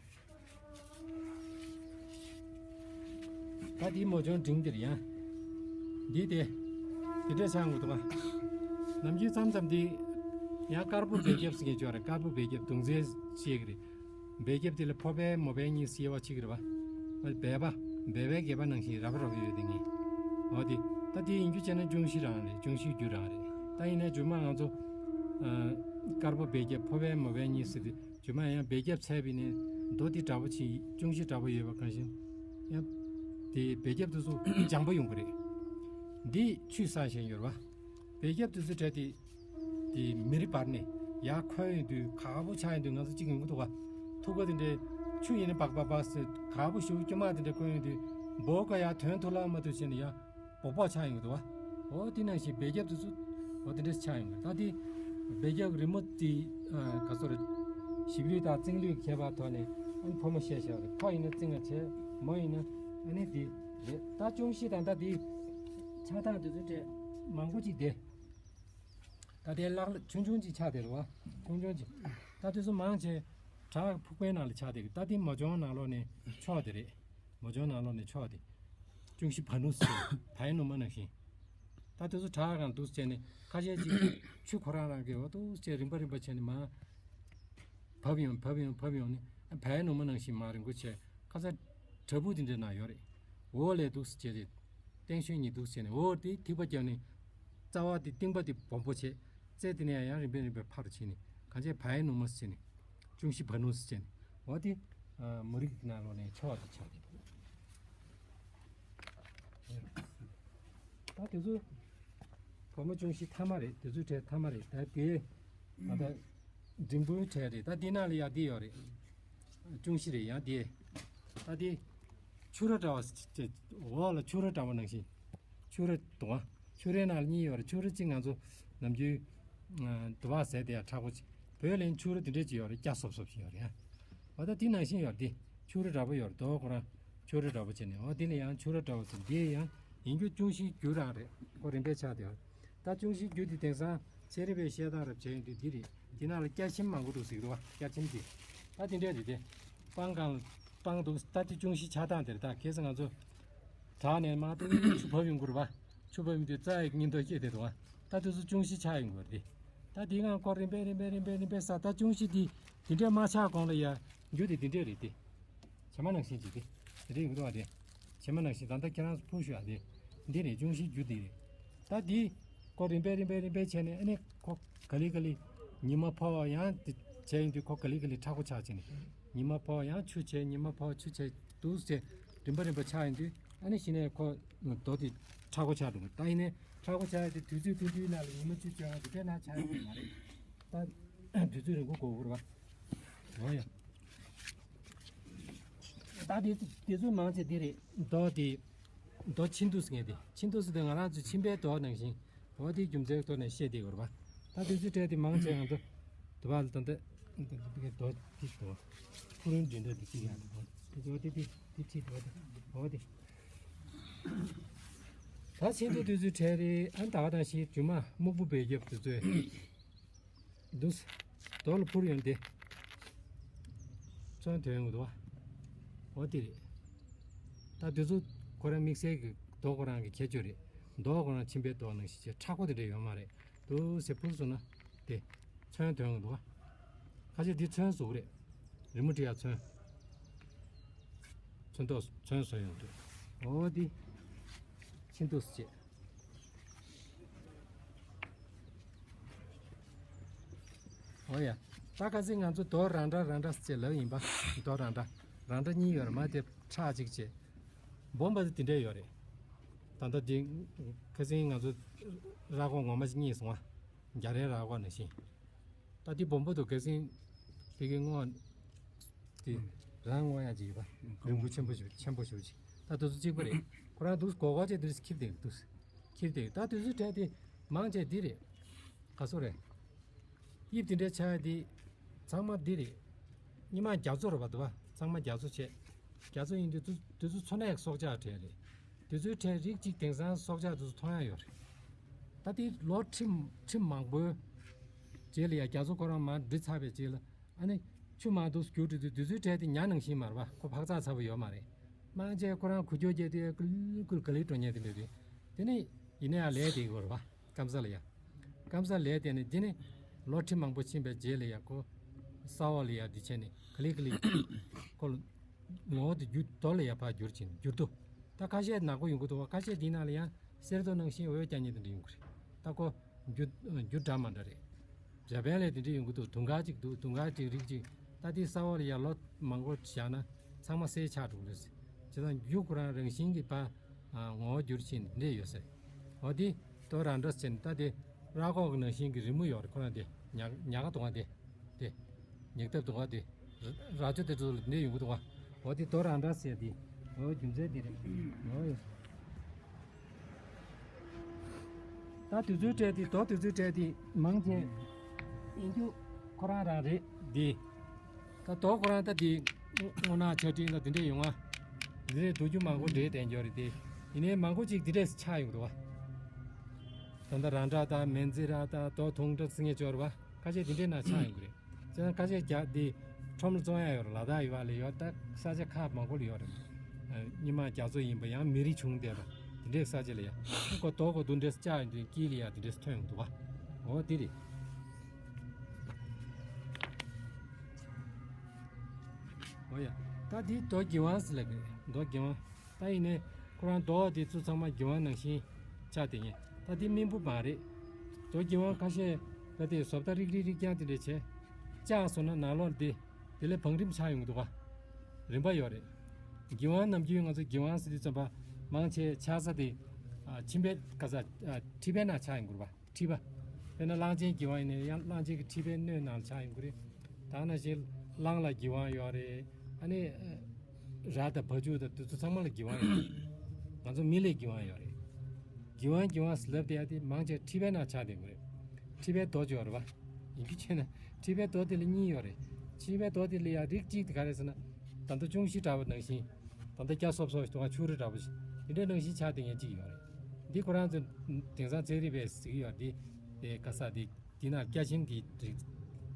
ད་དེའི་མོ་ཅོང་འབྲིང་འདིར་ཡང་། འདི་དེ། དེ་འདྲས་ཆགས་འགྲོ་འདུག་ག་ནམ་རྒྱུན་མཚམས་མཚམས་འདི། ཡང་དཀར་པོ་སྦལ་རྒྱབ་ཟེར་མཁན་ཅིག་ཡོད་རེད། དཀར་པོ་སྦལ་རྒྱབ་གདུང་རྩེ་བཤད་ཀྱི་རེད། སྦལ་རྒྱབ་དེ་ལ་ཕོ་སྦལ་མོ་སྦལ་གཉིས་སུ་དབྱེ་བ་ཕྱེ་གི་རེད་པ། སྦལ་པ། སྦལ་པའི་སྒལ་པ་ནང་བཞིན་ར་བ་ར་བ་ཡོད་དེ་ངས། འོ་དེ། ད་དེ་ཡིན་རྒྱུ་བྱས་ན་ཅུང་ཞིག་རང་རེད། ཅུང་ཞིག་རྒྱུ་རང་རེད། ད་ཡིན་ན་རྗེས་མ་ང་ཚོ། ཨ། དཀར་པོ་སྦལ་རྒྱབ་ཕོ་སྦལ་མོ་སྦལ་གཉིས་ཟེར་དུས། རྗེས་མ་ཡང་སྦལ་རྒྱབ་ཚད་པའི་ནས་མདོ་དེ་འདྲ་པོ་ཅིག་ཅུང་ཞིག་འདྲ་པོ་ཡོད་པ་གང་ཞིག་ཡང་། དེ་སྦལ་རྒྱབ་དེ་ཚོ་འཇམ་པོ་ཡོང་གི་རེད། འདི་ཆུས་བསགས་བཞིན་ཡོད་རེད་པ། སྦལ་རྒྱབ་དེ་ཚོ་གྲས་དེ། དེ་མེ་རི་བར་ནས་ཡར་འཁོན་ཡོང་དུས་ཁག་པོ་ཆགས་ཡོང་དུས་ང་ཚོ་གཅིག་ཡོང་གི་འདུག་ག་ཐུག་པ་དེ་འདྲའི་ཆུ་ཡིན་ན་སྦག་སྦག་སྦག་ཟེར་ཁག་པོ་ཞེ་པོ་དཀྱུས་མ་དེ་འདྲ་བསྐོན་ཡོང་དུས་འབོ་ཀ་ཡར་ཐོན་ཐུབ་ལ་མ་ཐུབ་བྱས་ནས་ཡར། སྦོག་སྦོག་ཆགས་ཡོང་གི་འདུག་བ། འོ་དེ་ནང་བཞིན་སྦལ་རྒྱབ་དེ་ཚོ། འོ་དེ་འདྲས་ཆགས་ཡོང་གི། ད་དེ་སྦལ་རྒྱབ་རི་མོ་དེ། ཨ། ག་ཚོད་རེད། ཞིབ་ལུས་དང་རྩིང་ལུས་ཁྱད་པར་ཐོག་ནས་ཨ་ནི་ཕོ་མོ་བཤད་བཞག་རེད། ཕོ་ཡིན་ན་རྩིང་ང་བྱས། མོ་ཡིན་ན་ཨ་ནི་དེ་རེད། ད་ཅུང་ཞིག་དང་ད་དེ་ཆགས་སྟངས་དེ་ཚོ་འདྲ་མང་པོ་ཅིག་བསྡད། ད་དེ་ལག་ལ་ཆུང་ཆུང་ཅིག་ཆགས་བསྡད་རེད་བ། ཆུང་ཆུང་ཅིག་ད་དེ་ཚོ་མང་ཆེ་བྲག་ཕུག་པའི་ནང་ལ་ཆགས་བསྡད་ཀྱི། ད་དེ་མོ་ཅོང་ནང་ལོགས་ནས་ཕྱོགས་དེ་རེད། མོ་ཅོང་ནང་ལོགས་ནས་ཕྱོགས་དེ། ཅུང་ཞིག་བ་ནུ་ཟེར། བའི་ནུ་མ་ནང་བཞིན། ད་དེ་ཚོ་བྲག་སྒང་འདུག་བྱས་ནས་ཁ་ཤས་ཅིག་ཆུ་ཁོ་རང་རང་གི་འོ་འདུག་བྱས་རིམ་པ་རིམ་པ་བྱས་ནས་མར། བབས་ཡོང་བབས་ཡོང་བབས་ཡོང་ནས་བའི་ནུ་མ་ནང་བཞིན་མར་རིང་པོ་བྱས། ཁ་ཚ་བྲག་ཕུག་དེ་འདྲའི་ནང་ཡོད་རེད། འོག་ལ་འདུག་སེ་བྱས་ཏེ། སྟེང་ཤུན་གཉིས་འདུག་སེ་བྱས་ནས་འོག་དེ་ཐིགས་པ་བརྒྱབ་ནས། རྩ་བ་དེ་རྟིང་པ་དེ་སྦོམ་པོ་བྱས། རྩེ་དེ་ནས་ཡང་རིམ་པས་རིམ་པས་ཕར་ཕྱིན་ནས་གང་བྱས་བའི་ནུ་མ་ཟེར་ནས། ཅུང་ཞི་བ་ནུ་ཟེར་བྱས་ནས། འོ་དེ་མུ་རིག་གི་ནང་ལོགས་ནས་ཕྱོགས་དེ་ཆགས་ཏེ། ད་དེ་ཚོ་བུ་མོ་ཅུང་ཞི་ཐ་མ་རེད། དེ་ཚོའི་གྲས་ཐ་མ་རེད། ད་དེ་ང་ད་འབྲིང་པོའི་གྲས་རེད། ད་དེ་ནང་ལ་ཡང་དེ་ཡོད་རེད། ཅུང་ཞི་རེད། ཡང་དེ་ད་དེ་ཆུ་ར་འདྲ་བ་ཅིག་འོག་ལ་ཆུ་ར་འདྲ་བ་ནང་བཞིན། ཆུ་ར་དུང་བ། ཆུ་རའི་ནང་ལ་གཉིས་ཡོད་རེད། ཆུ་ར་གཅིག་ང་ཚོ་ནམ་རྒྱུན་དུ་བ་ཟས་དེ་ཡང་མཁྲེགས་པོ་ཅིག་བོད་ལ་ཆུ་ར་དེ་འདྲས་ཅིག་ཡོད་རེད། སྐྱ་སོབ་སོབ་ཅིག་ཡོད་རེད། ཨ་འོ་ད་དེ་ནང་བཞིན་ཡོད་རེད། དེ་ཆུ་ར་འདྲ་པོ་ཡོད་རེད། དོ་ཁོ་རང་ཆུ་ར་འདྲ་པོ་བྱས་ནས། འོ་དེ་ལ་ཡང་ཆུ་ར་འདྲ་པོ་ཟེར། འདི་ཡང་ཡིན་རྒྱུ་ཅུང་ཞིག་རྒྱུ་རང་རེད། ཁོ་རིམ་པས་ཆགས་བསྡད་ཡོད་རེད། ད་ཅུང་ཞིག་རྒྱུ་དེ་དེང་སང་ཚན་རིག་པས་བཤད་སྟངས་རབ་བྱས་ཡོང་དུས་འདི་རེད། འདི་ནང་ལ་སྐྱ་ཆེམ་མང་པོ་འདུག་ཟེར་གི་འདུག་བ། སྐྱ་ཆེམ་དེ་ད་དེ་འདྲས་རེད། དེ་སྤང་གང་ལ་སྤང་འདུག་ད་དེ་ཅུང་ཞིག་ཆགས་སྟངས་དེ་རེད། ད་ཁ་སང་ང་ཚོ་བྲག་ནས་མར་ཏོག་ཆུ་བབས་ཡོང་གི་རེད་བ། ཆུ་བབས་ཡོང་དུས་རྩྭ་ཡི་སྙིང་སྟོབས་སྐྱེས་བསྡད་འདུག་བ། ད་དེ་ཚོ་ཅུང་ཞིག་ཆགས་ཡོང་གི་རེད། ད་དེའི་སྒང་ཁོ་རིམ་པས་རིམ་པས་རིམ་པས་རིམ་པས་ས། ད་ཅུང་ཞིག་དེ་དེ་འདྲས་མ་ཆགས་གོང་ལ་ཡ་རྒྱུ་དེ་དེ་འདྲས་རེད་དེ། བྱེ་མ་ནང་བཞིན་ཅིག་དེ་དེ་འདྲས་ཡོང་གི་འདུག་བ། དེ་བྱེ་མ་ནང་བཞིན། ད་ལྟ་ཁྱེད་རང་ཚོ་ཕུར་ཞུ་ཨ། དེ་འདི་རེད། ཅུང་ཞིག་རྒྱུ་དེ་རེད། ད་དེ་ཁོ་རིམ་པས་རིམ་པས་རིམ་པས་བྱས་ནས། ཨ་ནི་ཁོ་ག་ལེ་ག་ལེ་ཉི་མ་ཕོ་བ་ཡང་དེ་བྱས་ཡོང་དུས་ཁོ་ག་ལེ་ག་ལེ་མཁྲེགས་པོ་ཆགས་བྱས་ནས། ཉི་མ་ཕོ་བ་ཡང་ཆུ་བྱས། ཉི་མ་ཕོ་བ་ཆུ་བྱས། འདུག་སེ་རིམ་པ་རིམ་པ་ཆགས་ཡོང་དུས། ཨ་ནི་གཞི་ནས་ཁོ་རྡོ་དེ་མཁྲེགས་པོ་ཆགས་འགྲོ་གི། ད་ཡིན་ནའི་མཁྲེགས་པོ་ཆགས་ཡོང་དུས་དུས་ཚོད་ཐུང་ཐུང་ནང་ལ་ཉི་མ་བཅུ་བཅོ་ལྔ་དེ་འདྲས་ནང་ཆགས་ཡོང་གི་མ་རེད། ད་དུས་ཚོད་རིང་པོ་འགོར་གི་རེད་བ། འོ་ཡ། ད་དེ་དེ་ཚོ་མང་ཆེ་འདི་རེད། རྡོ་དེ་རྡོ་ཆིན་ཏུ་ཟེར་མཁན་དེ། ཆིན་ཏུ་ཟེར་དུས་ང་རང་ཚོ་མཆིན་པའི་རྡོ་ནང་བཞིན། འོ་དེ་རྒྱུ་མཚན་ཐོག་ནས་བཤད་བསྡད་ཡོད་རེད་པ། ད་དུས་ཚོད་སྤྲད་དེ་མང་ཆེ་ང་ཚོ་དུ་བ་ལ་ད་ལྟ་འདི་གའི་རྡོ་དེ་དུ་བ་ཕུ་རུན་འདྲེན་འདྲ་དེ་གཅིག་ཡང་འདུག་འོ་དེ་དེ་དེ་ཁྲིད་འདུག་འོ་དེ་འོ་དེ། ད་ཆིན་ཏུ་དུས་ཚོད་སྤྲད་རེད། ཨ་ད་ག་དང་ཞིག་རྒྱུ་མ་སྨུག་པོ་བེ་རྒྱབ་དུས་ཚོད། འདུག་རྡོ་ལ་ཕུར་ཡོང་དེ། ཚོན་ཐོན་ཡོང་གི་འདུག་བ། འོ་དེ་རེད། ད་དེ་ཚོ་ཁོ་རང་དམིགས་བསལ་གྱི་རྡོ་ཁོ་རང་གི་ཁྱད་ཆོས་རེད། རྡོ་ཁོ་རང་མཆིན་པའི་རྡོ་ནང་བཞིན་བྱས་མཁྲེགས་པོ་དེ་འདྲ་ཡོད་མ་རེད། འདུག་སེ་ཕུར་སོང་ན་དེ་ཚོན་ཐོན་ཡོང་གི་འདུག་བ། ཁ་ཤས་འདི་ཚོན་བཟོ་གི་རེད། རི་མོ་བྲིས་ཡ་ཚོན། ཚོན་མདོག་ཚོན་བཟོ་ཡོང་འདུག་འོ་དེ་ཆིན་ཏུ་ཟེར་བྱས། འོ་ཡ། ད་ཁ་སང་ང་ཚོ་རྡོ་རང་འདྲ་རང་འདྲ་ཟེར་ལབ་ཡིན་པ། རྡོ་རང་འདྲ་རང་འདྲ་གཉིས་ཡོད་རེད་མ། དེ་ཁྲག་གཅིག་བྱས། སྦོམ་པ་དེ་དེ་འདྲས་ཡོད་རེད། ད་ལྟ་དེ་ཁ་སང་ང་ཚོ་ར་སྐོར་ངོ་མ་ཞིག་རྙེད་སོང་ང་། རྒྱ་རའི་ར་སྐོར་ནང་བཞིན། ད་དེ་སྦོམ་པོ་འདུག་ཁ་སང་དེ་གའི་སྔོ་དེ་རང་སྔོ་ཡ་ཅིག་ཡོད་པ། རིང་པོ་ཆེན་པོ་ཞིག་ཆེན་པོ་ཞིག་ཅིག་ད་དེ་ཚོ་གཅིག་པ་རེད། ཁོ་རང་འདུག་སྒོར་སྒོར་བྱས་དེ་འདྲས་ཁྱེར་བསྡད་འདུག་ཁྱེར་བསྡད། ད་དེ་ཚོའི་གྲས་དེ་མང་ཆེ་འདི་རེད། ག་ཚོད་རེད། དབྱིབས་དེ་འདྲའི་ཆགས་ཡ་དེ་ཚང་མ་འདི་རེད། སྔོན་མ་རྒྱ་མཚོ་རེད་པ། འདུག་བ། ཚང་མ་རྒྱ་མཚོ་བྱས། རྒྱ་མཚོ་ཡིན་དུས་དུ་དུས་ཚོད་ཚོ་ནས་སྲོག་ཆགས་གྲས་རེད། དུས་ཚོད་གྲས་རིགས་གཅིག་དེང་སང་སྲོག་ཆགས་དུས་ཚོད་མཐོང་ཡ་ཡོད་རེད། ད་དེ་ལོ་ཁྲི་ཁྲི་མང་པོའི་རྗེས་ལ་ཡ་རྒྱ་མཚོ་ཁོ་རང་མར་འདྲི་ཚར་བའི་རྗེས་ལ། ཨ་ནི་ཆུ་མང་དུ་རྒྱུག་འགྲོ་དུས་དུས་ཚོད་གྲས་དེ་ཉ་ནང་བཞིན་མ་རེད་པ། ཁོ་འཕག་འཚག་ཚ་པོ་ཡོད་མ་རེད། མང་ཆེ་ཁོ་རང་འགུལ་སྐྱོད་བརྒྱབ་དུས་ཀུལ་ཀུལ་ག་ལེ་འགྲོ་མཁན་དེ་འདྲ་རེད། དེ་ནས་ཡིན་ན་ཡང་ལས་དེ་གི་རེད་པ། སྐམ་ས་ལ་ཡ། སྐམ་ས་ལས་དེ་ནི་འདི་ནི་ལོ་ཁྲི་མང་པོ་ཕྱིན་པའི་རྗེས་ལ་ཡ་ཁོ་ས་འོག་ལ་ཡ་འདི་བྱས་ནས་ག་ལེ་ག་ལེ་ཁོ་ལ་ངོ་བོ་དེ་འགྱུར་རྡོ་ལ་ཡ་ཕར་འགྱུར་ཕྱིན་འགྱུར་རྡོ། ད་ཁ་ཤས་ནག་པོ་ཡོང་གི་འདུག་བ། ཁ་ཤས་འདི་ནང་ལ་ཡང་གསེར་རྡོ་ནང་བཞིན་འོད་རྒྱག་མཁན་དེ་འདྲ་ཡོང་གི་རེད། ད་ཁོ་འགྱུར་འགྱུར་འདྲ་མ་འདྲ་རེད། འཇར་པན་ལ་དེ་འདྲ་ཡོང་གི་འདུག་དུང་དཀར་གཅིག་འདུག་དུང་དཀར་གཅིག་རིགས་གཅིག་ད་དེ་ས་འོག་ལ་ཡ་ལོ་མང་པོ་བཞག་ན་ཚང་མ་གསེར་ཆགས་འགྲོ་གི་རེད། བྱས་ཙང་རྒྱུ་ཁོ་རང་རང་བཞིན་གྱིས་ཕར་ངོ་བོ་འགྱུར་ཕྱིན་འདྲ་ཡོད་ཟེར། འོ་དེ་ལྟོ་ར་འདྲ་ཟེར་ནས། ད་དེ་ར་ཁོག་གི་ནང་བཞིན་གྱི་རི་མོ་ཡོད་རེད། ཁོ་རང་དེ་ཉག་ཉག་ག་དུང་བ་དེ་དེ་ཉག་ཐབ་དུང་བ་དེ་ར་ཅོ་དེ་ཚོ་ལ་འདྲ་ཡོང་གི་འདུག་བ། འོ་དེ་ལྟོ་ར་འདྲ་ཟེར་དེ། འོ་རྒྱུ་མཚན་དེ་རེད། འོ་ཡོད། ད་དུས་ཚོད་སྤྲད་དེ་རྡོ་དུས་ཚོད་སྤྲད་དེ་མང་ཆེ་ཡིན་རྒྱུ་ཁོ་རང་རང་རེད་དེ། ད་རྡོ་ཁོ་རང་ད་དེ་སྔོ་ནག་ཆ་འཕྲིན་ལ་དེ་འདྲས་ཡོང་ང་། འདི་རེད་འདུག་རྒྱུ་མང་པོ་འདྲེས་བསྡད་འགྱོ་རེད་དེ། ཡིན་ནའི་མང་པོ་ཅིག་འདི་འདྲས་ཆགས་ཡོང་འདུག་བ། ད་ལྟ་ར་འདྲ་དང་མན་ཛི་ར་དང་རྡོ་དུང་འདྲ་ཟེར་མཁན་ཅིག་ཡོད་རེད་བ། ཁ་ཤས་འདི་འདྲས་ནང་ཆགས་ཡོང་གི་རེད། བྱས་ཙང་ཁ་ཤས་རྒྱ་འདི་ཁྲོམ་ལ་བཙོང་ཡ་ཡོད་རེད། ལ་དྭགས་ཡུལ་བ་ལ་ཡོད། ད་ས་ཆ་ཁག་མང་པོ་ལ་ཡོད་རེད། ཨ། སྔོན་མ་རྒྱ་མཚོ་ཡིན་པ་ཡང་མི་རིགས་བྱུང་བསྡད་པ་འདི་འདྲའི་ས་ཆ་ལ་ཡ། ཁོ་རྡོ་ཁོ་འདུག་འདྲས་བཅག་ཡོང་དུས་དཀྱིལ་ལ་ཡ་འདི་འདྲས་ཐོན་ཡོང་འདུག་བ། འོ་འདི་རེད། འོ་ཡ། ད་འདི་རྡོ་གི་ཝང་ཟེར་ལབ་ཀྱི་རེད། རྡོ་གི་ཝང་། ད་ཡིན་ནའི་ཁོ་རང་རྡོ་འདི་ཚོ་ཚང་མ་གི་ཝང་ནང་བཞིན་ཆགས་བསྡད་མཁན། ད་འདི་སྨིན་པོ་མ་རེད། རྡོ་གི་ཝང་ཁ་ཤས་ད་དེ་བཟོ་ལྟ་རིག་རིག་རིག་རྐྱང་དེ་འདྲས་བྱས། བཅག་སོང་ན་ནང་ལོགས་འདི་ དེ་ལས་བང་རིམ་ཆགས་ཡོང་གི་འདུག་ག་རིམ་པ་ཡོད་རེད། གི་ཝང་ནམ་རྒྱུན་ང་ཚོ་གི་ཝང་ཟེར་དུས་ཙམ་པ་མང་ཆེ་ཆགས་ས་དེ་ཨ་ཁྱིམ་པའི་ག་ས་ཨ་ཁྲི་པའི་ནང་ཆགས་ཡོང་གི་རེད་པ། ཁྲི་པ། དཔེར་ན་གླང་ཆེན་གི་ཝང་ཡིན་ན་ཡང་གླང་ཆེན་གྱི་ཁྲི་པའི་སྣོད་ནང་ཆགས་ཡོང་གི་རེད། ད་ནང་བཞིན་གླང་ལ་གི་ཝང་ཡོད་རེད། ཨ་ནི་ར་དང་བ་ཕྱུགས་དང་དེ་ཚོ་ཚང་མ་ལ་གི་ཝང་ཡོད་རེད། ང་ཚོ་མི་ལ་གི་ཝང་ཡོད་རེད། གི་ཝང་གི་ཝང་ཟེར་ལབ་བསྡད་ཡ་དེ་མང་ཆེ་ཁྲི་པའི་ནང་ཆགས་བསྡད་ཀྱི་རེད། ཁྲི་པའི་རྡོ་ཅིག་ཡོད་རེད་པ། ཡིན་རྒྱུ་བྱས་ན་ཁྲི་པའི་རྡོ་དེ་ལ་གཉིས་ཡོད་རེད། ཁྲི་པའི་རྡོ་དེ་ལ་ཡ་རིགས་གཅིག་དེ་ག་རེ་ཟེར་ན། ད་ལྟ་ཅུང་ཞི་འདྲ་བོ་ནང་བཞིན། ད་ལྟ་སྐྱ་སོབ་སོབ་ཞིག་འདུག་ག་ཆུ་རུད་འདྲ་བོ་ཞིག་དེ་འདྲའི་ནང་བཞིན་ཆགས་བསྡད་མཁན་གཅིག་ཡོད་རེད། འདི་ཁོ་རང་ཚོ་དེང་སང་ཚན་རིག་པས་ཟེར་གྱི་ཡོད་རེད། འདི་དེ་ག་ས་དེ་དེ་ན་སྐྱ་ཆེན་གྱི་རིགས་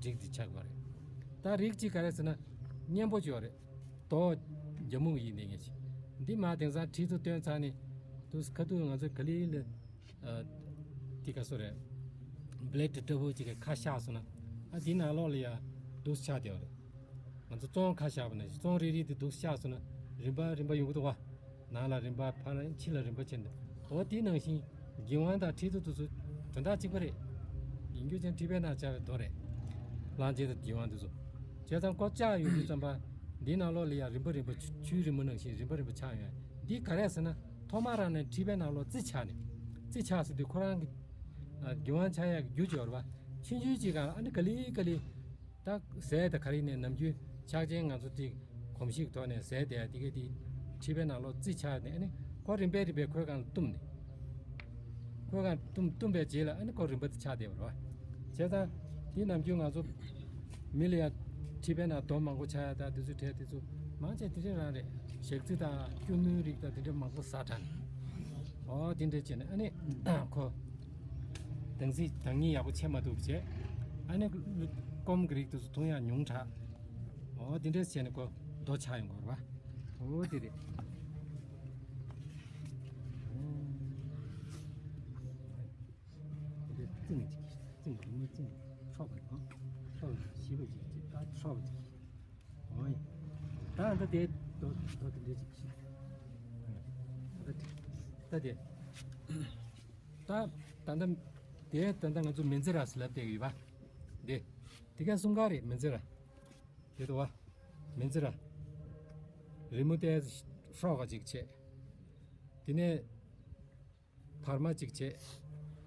རིགས་དེ་ཆགས་པ་རེད། ད་རིགས་གཅིག་ག་རེ་ཟེར་ན་སྙན་པོ་ཅིག་ཡོད་རེད། རྡོ་རྒྱ་སྨུག་ཡིན་ནས་ངེས་ཤིང་། འདི་མ་དེང་སང་ཁྲི་ཚོ་བཏོན་ཚར་ནས་དུས་ཁ་ཐུག་ང་ཚོ་ག་ལི་ལ་ཨ་དེ་ག་སོ་རེད། བྷི་ལེ་ཊི་འདྲ་བོ་ཅིག་གི་ཁ་བཞག་སོང་ན་ཨ་དེ་ནང་ལོགས་ལ་ཡ་འདུག་ཆགས་བསྡད་པ་རེད། ང་ཚོ་བཙོང་ཁ་བཞག་པ་ནང་བཞིན་བཙོང་རིལ་རིལ་དེ་འདུག་བཞག་སོང་ན་རིམ་པ་རིམ་པ་ཡོང་གི་འདུག་ག་ནང་ལ་རིམ་པ་ཕར་ཕྱི་ལ་རིམ་པ་ཕྱིན་འདུག་འོ་དེ་ནང་བཞིན་གི་ཝང་དང་ཁྲི་ཚོ་དེ་ཚོ་དོན་དག་གཅིག་པ་རེད། ཡིན་རྒྱུ་ཅན་ཁྲི་པའི་ནང་ཆགས་པའི་རྡོ་རེད། གླང་ཆེན་དང་གི་ཝང་དེ་ཚོ། བྱས་ཙང་ཁོ་བཅག་ཡོང་དུས་ཙམ་པ། འདིའི་ནང་ལོགས་ལ་ཡང་རིམ་པ་རིམ་པ་ཆུ་ཆུའི་རི་མོ་ནང་བཞིན་རིམ་པ་རིམ་པ་ཆགས་ཡོང་ཡ། འདི་ག་རེ་ཟེར་ན། ཐོག་མ་རང་ནས་ཁྲི་པའི་ནང་ལོགས་རྩི་ཆགས་ནས། རྩི་ཆགས་ཟེར་དུས་ཁོ་རང་གི་ཨ་གི་ཝང་ཆགས་ཡ་གི་རྒྱུ་ཅིག་ཡོད་རེད་པ། ཆུང་ཆུང་ཅིག་ག་ཨ་ནི་ག་ལེ་ག་ལེ། ད་ཟས་དང་ག་རེ་ནས་ནམ་རྒྱུན་ཆགས་ཅན་ང་ཚོ་ཏིག་གོམས་གཤིས་ཐོག་ནས་ཟས་དེ་ཡ་དེ་ག་དེ་ཁྲི་པའི་ནང་ལོགས་རྩི་ཆགས་ནས་ཨ་ནི་ཁོ་རིམ་པས་རིམ་པས་ཁོའི་སྒང་ལ་བཏུམས་ནས། ཁོའི་སྒང་བཏུམས་བཏུམས་པའི་རྗེས་ལ་ཨ་ནི་ཁོ་རིམ་པ་དེ་ཆགས་བསྡད་པ་རེད་པ། བྱས་ཙང་དེ་ནམ་རྒྱུན་ང་ཚོ་མི་ལ་ཡ་ཁྲི་པའི་ནང་རྡོ་མང་པོ་ཆགས་ཡ་ད་དེ་ཚོ་གྲས་དེ་ཚོ་མང་ཆེ་དེ་འདྲ་རང་རེད། ཞག་རྩི་དང་སྐྱུར་མོའི་རིགས་དང་དེ་འདྲ་མང་པོ་ཟ་དྲགས་ནས། ཨོ་དེ་འདྲ་བྱས་ནས་ཨ་ནི་ཁོ་དྭངས་རྩི་དྭངས་སྙིགས་ཡག་པོ་ཆད་མ་ཐུབ་བྱས། ཨ་ནི་སྐོམ་གྱི་རིགས་དེ་ཚོ་འཐུང་ཡ་ཉུང་དྲགས། ཨོ་དེ་འདྲ་བྱས་ནས་ཁོ་རྡོ་ཆགས་ཡོང་གི་རེད་པ། ཨོ་དེ་རེད། དེ་རྩི་ངེ་ཅིག་རྩི་ངེ་མི་རྩི་ངེ་ཁྲོག་པ་དང་ཁྲོག་པ་ཞིབ་པ་ཅིག་ཅིག་ད་ཁྲོག་པ་ཅིག་ཨོ་ཡ། ད་ད་དེ་རྡོ་རྡོ་དེ་འདྲ་ཅིག་ཞིག་ད་ད་དེ་ད་ད་ད་ད་དེ་ད་ད་ང་ཚོ་མེ་ཛི་ར་ཟེར་ལབ་བསྡད་ཡོད་པ། དེ་དེ་ག་གསུམ་ཀ་རེད། མེ་ཛི་ར་དེ་འདུག་པ། མེ་ཛི་ར། རི་མོ་དེ་ཧྲོག་ག་ཅིག་བྱས། དེ་ནས་བར་མ་ཅིག་བྱས།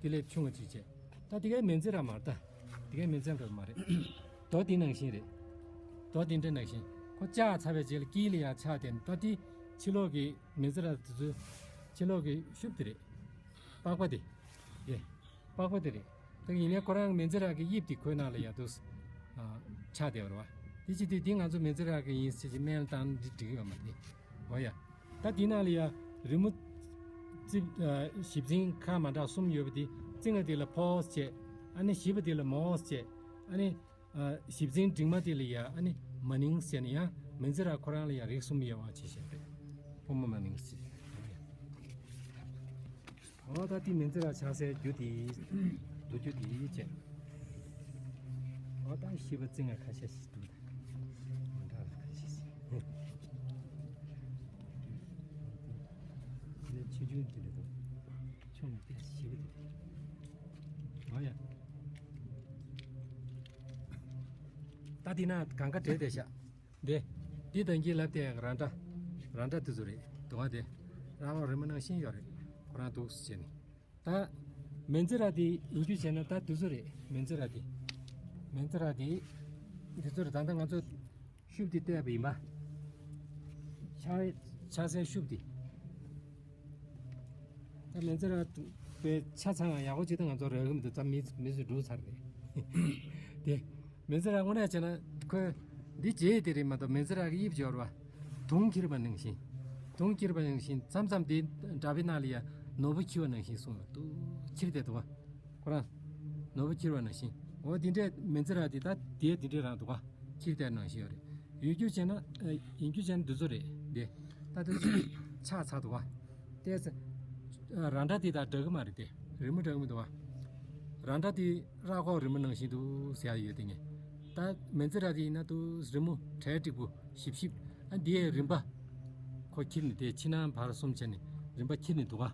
དེ་ལས་ཆུང་བ་ཅིག་བྱས། ད་དེ་གའི་མེ་ཛི་ར་མ་རེད་ད། དེ་གའི་མེ་ཛི་ར་མ་རེད། རྡོ་དེ་ནང་བཞིན་རེད། རྡོ་དེ་འདྲ་ནང་བཞིན། ཁོ་བཅག་ཚར་བའི་རྗེས་ལ་དཀྱིལ་ལ་ཡར་ཆགས་ཏེ་ད་དེ་ཕྱི་ལོགས་ཀྱི་མེ་ཛི་ར་དེ་ཚོའི་ཕྱི་ལོགས་ཀྱི་ཤུབས་དེ་རེད། པགས་པ་དེ། ཡེ། པགས་པ་དེ་རེད། ད་ཡིན་ནའི་ཁོ་རང་མེ་ཛི་ར་གི་དབྱིབས་དེ་ཁོའི་ནང་ལ་ཡ་དུ་ཆགས་བསྡད་པ་རེད་པ། དེ་བྱེད་དུས་དེ་ང་ཚོ་མེ་ཛི་ར་གི་ཡིན་ཟེར་གྱི་སྨན་བཏང་འདི་འགྲིག་གི་ཡོད་མ་རེད། འོ་ཡ། ད་དེའི་ནང་ལ་ཡ་རི་མོ་རྩི་ཞིབ་འཛིན་ཁག་མ་འདྲ་གསུམ་ཡོད་པ་དེ་རྩི་ང་དེ་ལ་ཕོས་བྱས། ཨ་ནི་ཞིབ་པ་དེ་ལ་མོས་བྱས། ཨ་ནི། ཨ་ཞིབ་འཛིན་འབྲིང་མ་དེ་ལ་ཡ་ཨ་ནི་མ་ནིང་ཟེར་ནས་ཡ་མེ་ཛི་ར་ཁོ་རང་ལ་ཡ་རིགས་གསུམ་ཡོད་པ་ཅིག་བཤད་པས། ཕོ་མོ་མ་ནིང་ཟེར། འོ་ད་དེ་མེ་ཛི་ར་ཆགས་སའི་རྒྱུ་དེ་རྡོ་རྒྱུ་དེ་བྱས། འོ་ད་ཤི་བ་རྩི་ང་ཁ་ཤས་ཤིག་འདུག་མ་འདྲ་བ་ཁ་ཤས་ཤིག་ཆེ་ཆུང་དེ་འདྲ་འདུག་ཆུང་དེ་ཤི་བ་དེ་འདྲ། འོ་ཡ། ད་དེ་ན་གང་ག་བྲེལ་བསྡད་ཤག་འདི། འདི་དང་གི་ལབ་དེ་ར་འདྲ། ར་འདྲ་དེ་ཚོ་རེད། དུ་བ་དེ། ར་བ་རི་མོ་ནང་བཞིན་ཡོད་རེད། ཁོ་རང་འདུག་ཟེར་ནས། ད། མེ་ཛི་ར་དེ་ཡིན་རྒྱུ་བྱས་ན་ད་དེ་ཚོ་རེད། མེ་ཛི་ར་དེ། མེ་ཛི་ར་དེ། དེ་ཚོ་རེད། ད་ལྟ་ང་ཚོ་ཤུབས་དེ་བལྟས་པ་ཡིན་པ། ཆ་ཆ་སའི་ཤུབས་དེ། ད་མེ་ཛི་ར་པའི་ཆ་ཚང་ཡག་པོ་ཅིག་ད་ང་ཚོ་རག་གི་མི་འདུག་ད་མི་མི་ཚོ་འགྲོ་ཚར་རེད། དེ། མེ་ཛི་ར་དངོས་གནས་བྱས་ན་ཁོས་འདི་རྗེས་དེ་རེད་མ་གཏོགས་མེ་ཛི་ར་གི་དབྱིབས་སྦྱོར་བ། དུང་འཁྱེར་བ་ནང་བཞིན། དུང་འཁྱེར་བ་ནང་བཞིན་མཚམས་མཚམས་དེ་འདྲ་པའི་ནང་ལ་ཡ་ནོར་བུ་འཁྱེར་བ་ནང་བཞིན་གསུངས་ཡོད་འདུག་འཁྱེར་བསྡད་འདུག་ག་ཁོ་རང་ནོར་བུ་འཁྱེར་བ་ནང་བཞིན། འོ་དེ་འདྲས་མེ་ཛི་ར་དེ་ད་དེ་དེ་འདྲས་རང་འདུག་ག་འཁྱེར་བསྡད་ནང་བཞིན་ཡོད་རེད། ཡོད་རྒྱུ་བྱས་ན་ཡིན་རྒྱུ་བྱས་ན་འདི་ཚོ་རེད་དེ། ད་དེ་ཚོ་ཆགས་ཚར་འདུག་ག་ཏོག་ཙམ། ར་འདྲ་དེ་དང་འདྲ་གི་མ་རེད་དེ། རི་མོ་འདྲ་གི་མི་འདུག་བ། ར་འདྲ་དེ་ར་ཁོག་རི་མོ་ནང་བཞིན་འདུག་ཟེར་ཡ་ཡོད་དེ་ངས། ད་མེ་ཛི་ར་དེ་ཡིན་ན་ཏོག་ཙམ་རི་མོ་གྲལ་འགྲིག་པོ་ཞིབ་ཞིབ། ཨ་འདི་ཡའི་རིམ་པ། ཁོ་འཁྱེར་ནས་དེ་ཕྱི་ནང་བར་གསུམ་བྱས་ནས་རིམ་པ་འཁྱེར་ནས་འདུག་བ།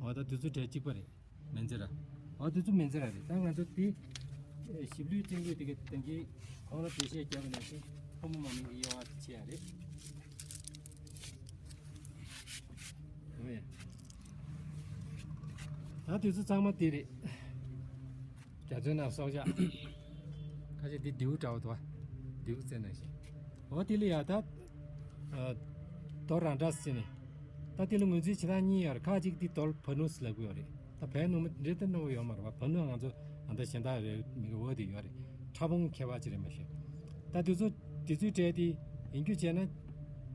འོ་ད་དེ་ཚོ་གྲལ་གཅིག་པ་རེད། མེ་ཛི་ར། འོ་དེ་ཚོ་མེ་ཛི་ར་རེད། ད་ང་ཚོ་དེ་ཞིབ་ལྷོད་བཙན་ལྷོད་དེ་ག་དེང་གི་གོང་ལ་འགྲེལ་བཤད་བརྒྱབ་པ་ནང་བཞིན། ཕོ་མོ་མ་མིན་གྱི་དབྱེ་བ་ཕྱེ་ཡ་རེད། ཨོ་ཡ། ད་དུས་ཚོད་ཚང་མ་དེ་རེད། རྒྱ་མཚོའི་ནང་སྲོག་ཆགས། ཁ་ཤས་འདི་རྡེའུ་འདྲ་བོ་འདུག་བ། རྡེའུ་རྩེ་ནང་བཞིན། འོ་དེ་ལ་ཡ་ད། ཨ། རྡོ་རང་འདྲ་ཟེར་ནས། ད་དེ་ལ་ངོས་འཛིན་བྱེད་སྟངས་གཉིས་ཡོད་རེད། ཁ་ཅིག་འདི་རྡོ་བ་ནུ་ཟེར་ལབ་ཀྱི་ཡོད་རེད། ད་བལ་ནུ་མ་འདྲེ་ད་ནུ་ཡོད་མ་རེད་བ། བ་ནུ་ང་ཚོ་ཨ་ད་གཞན་དག་རེད་མི་གི་འོ་དེ་ཡོད་རེད། ཕྲ་ཕུང་ཁྱད་པར་ཅིག་རེད་མ་ཤེས། ད་དེ་ཚོ་དེ་ཚོའི་གྲས་དེ་ཡིན་རྒྱུ་བྱས་ན།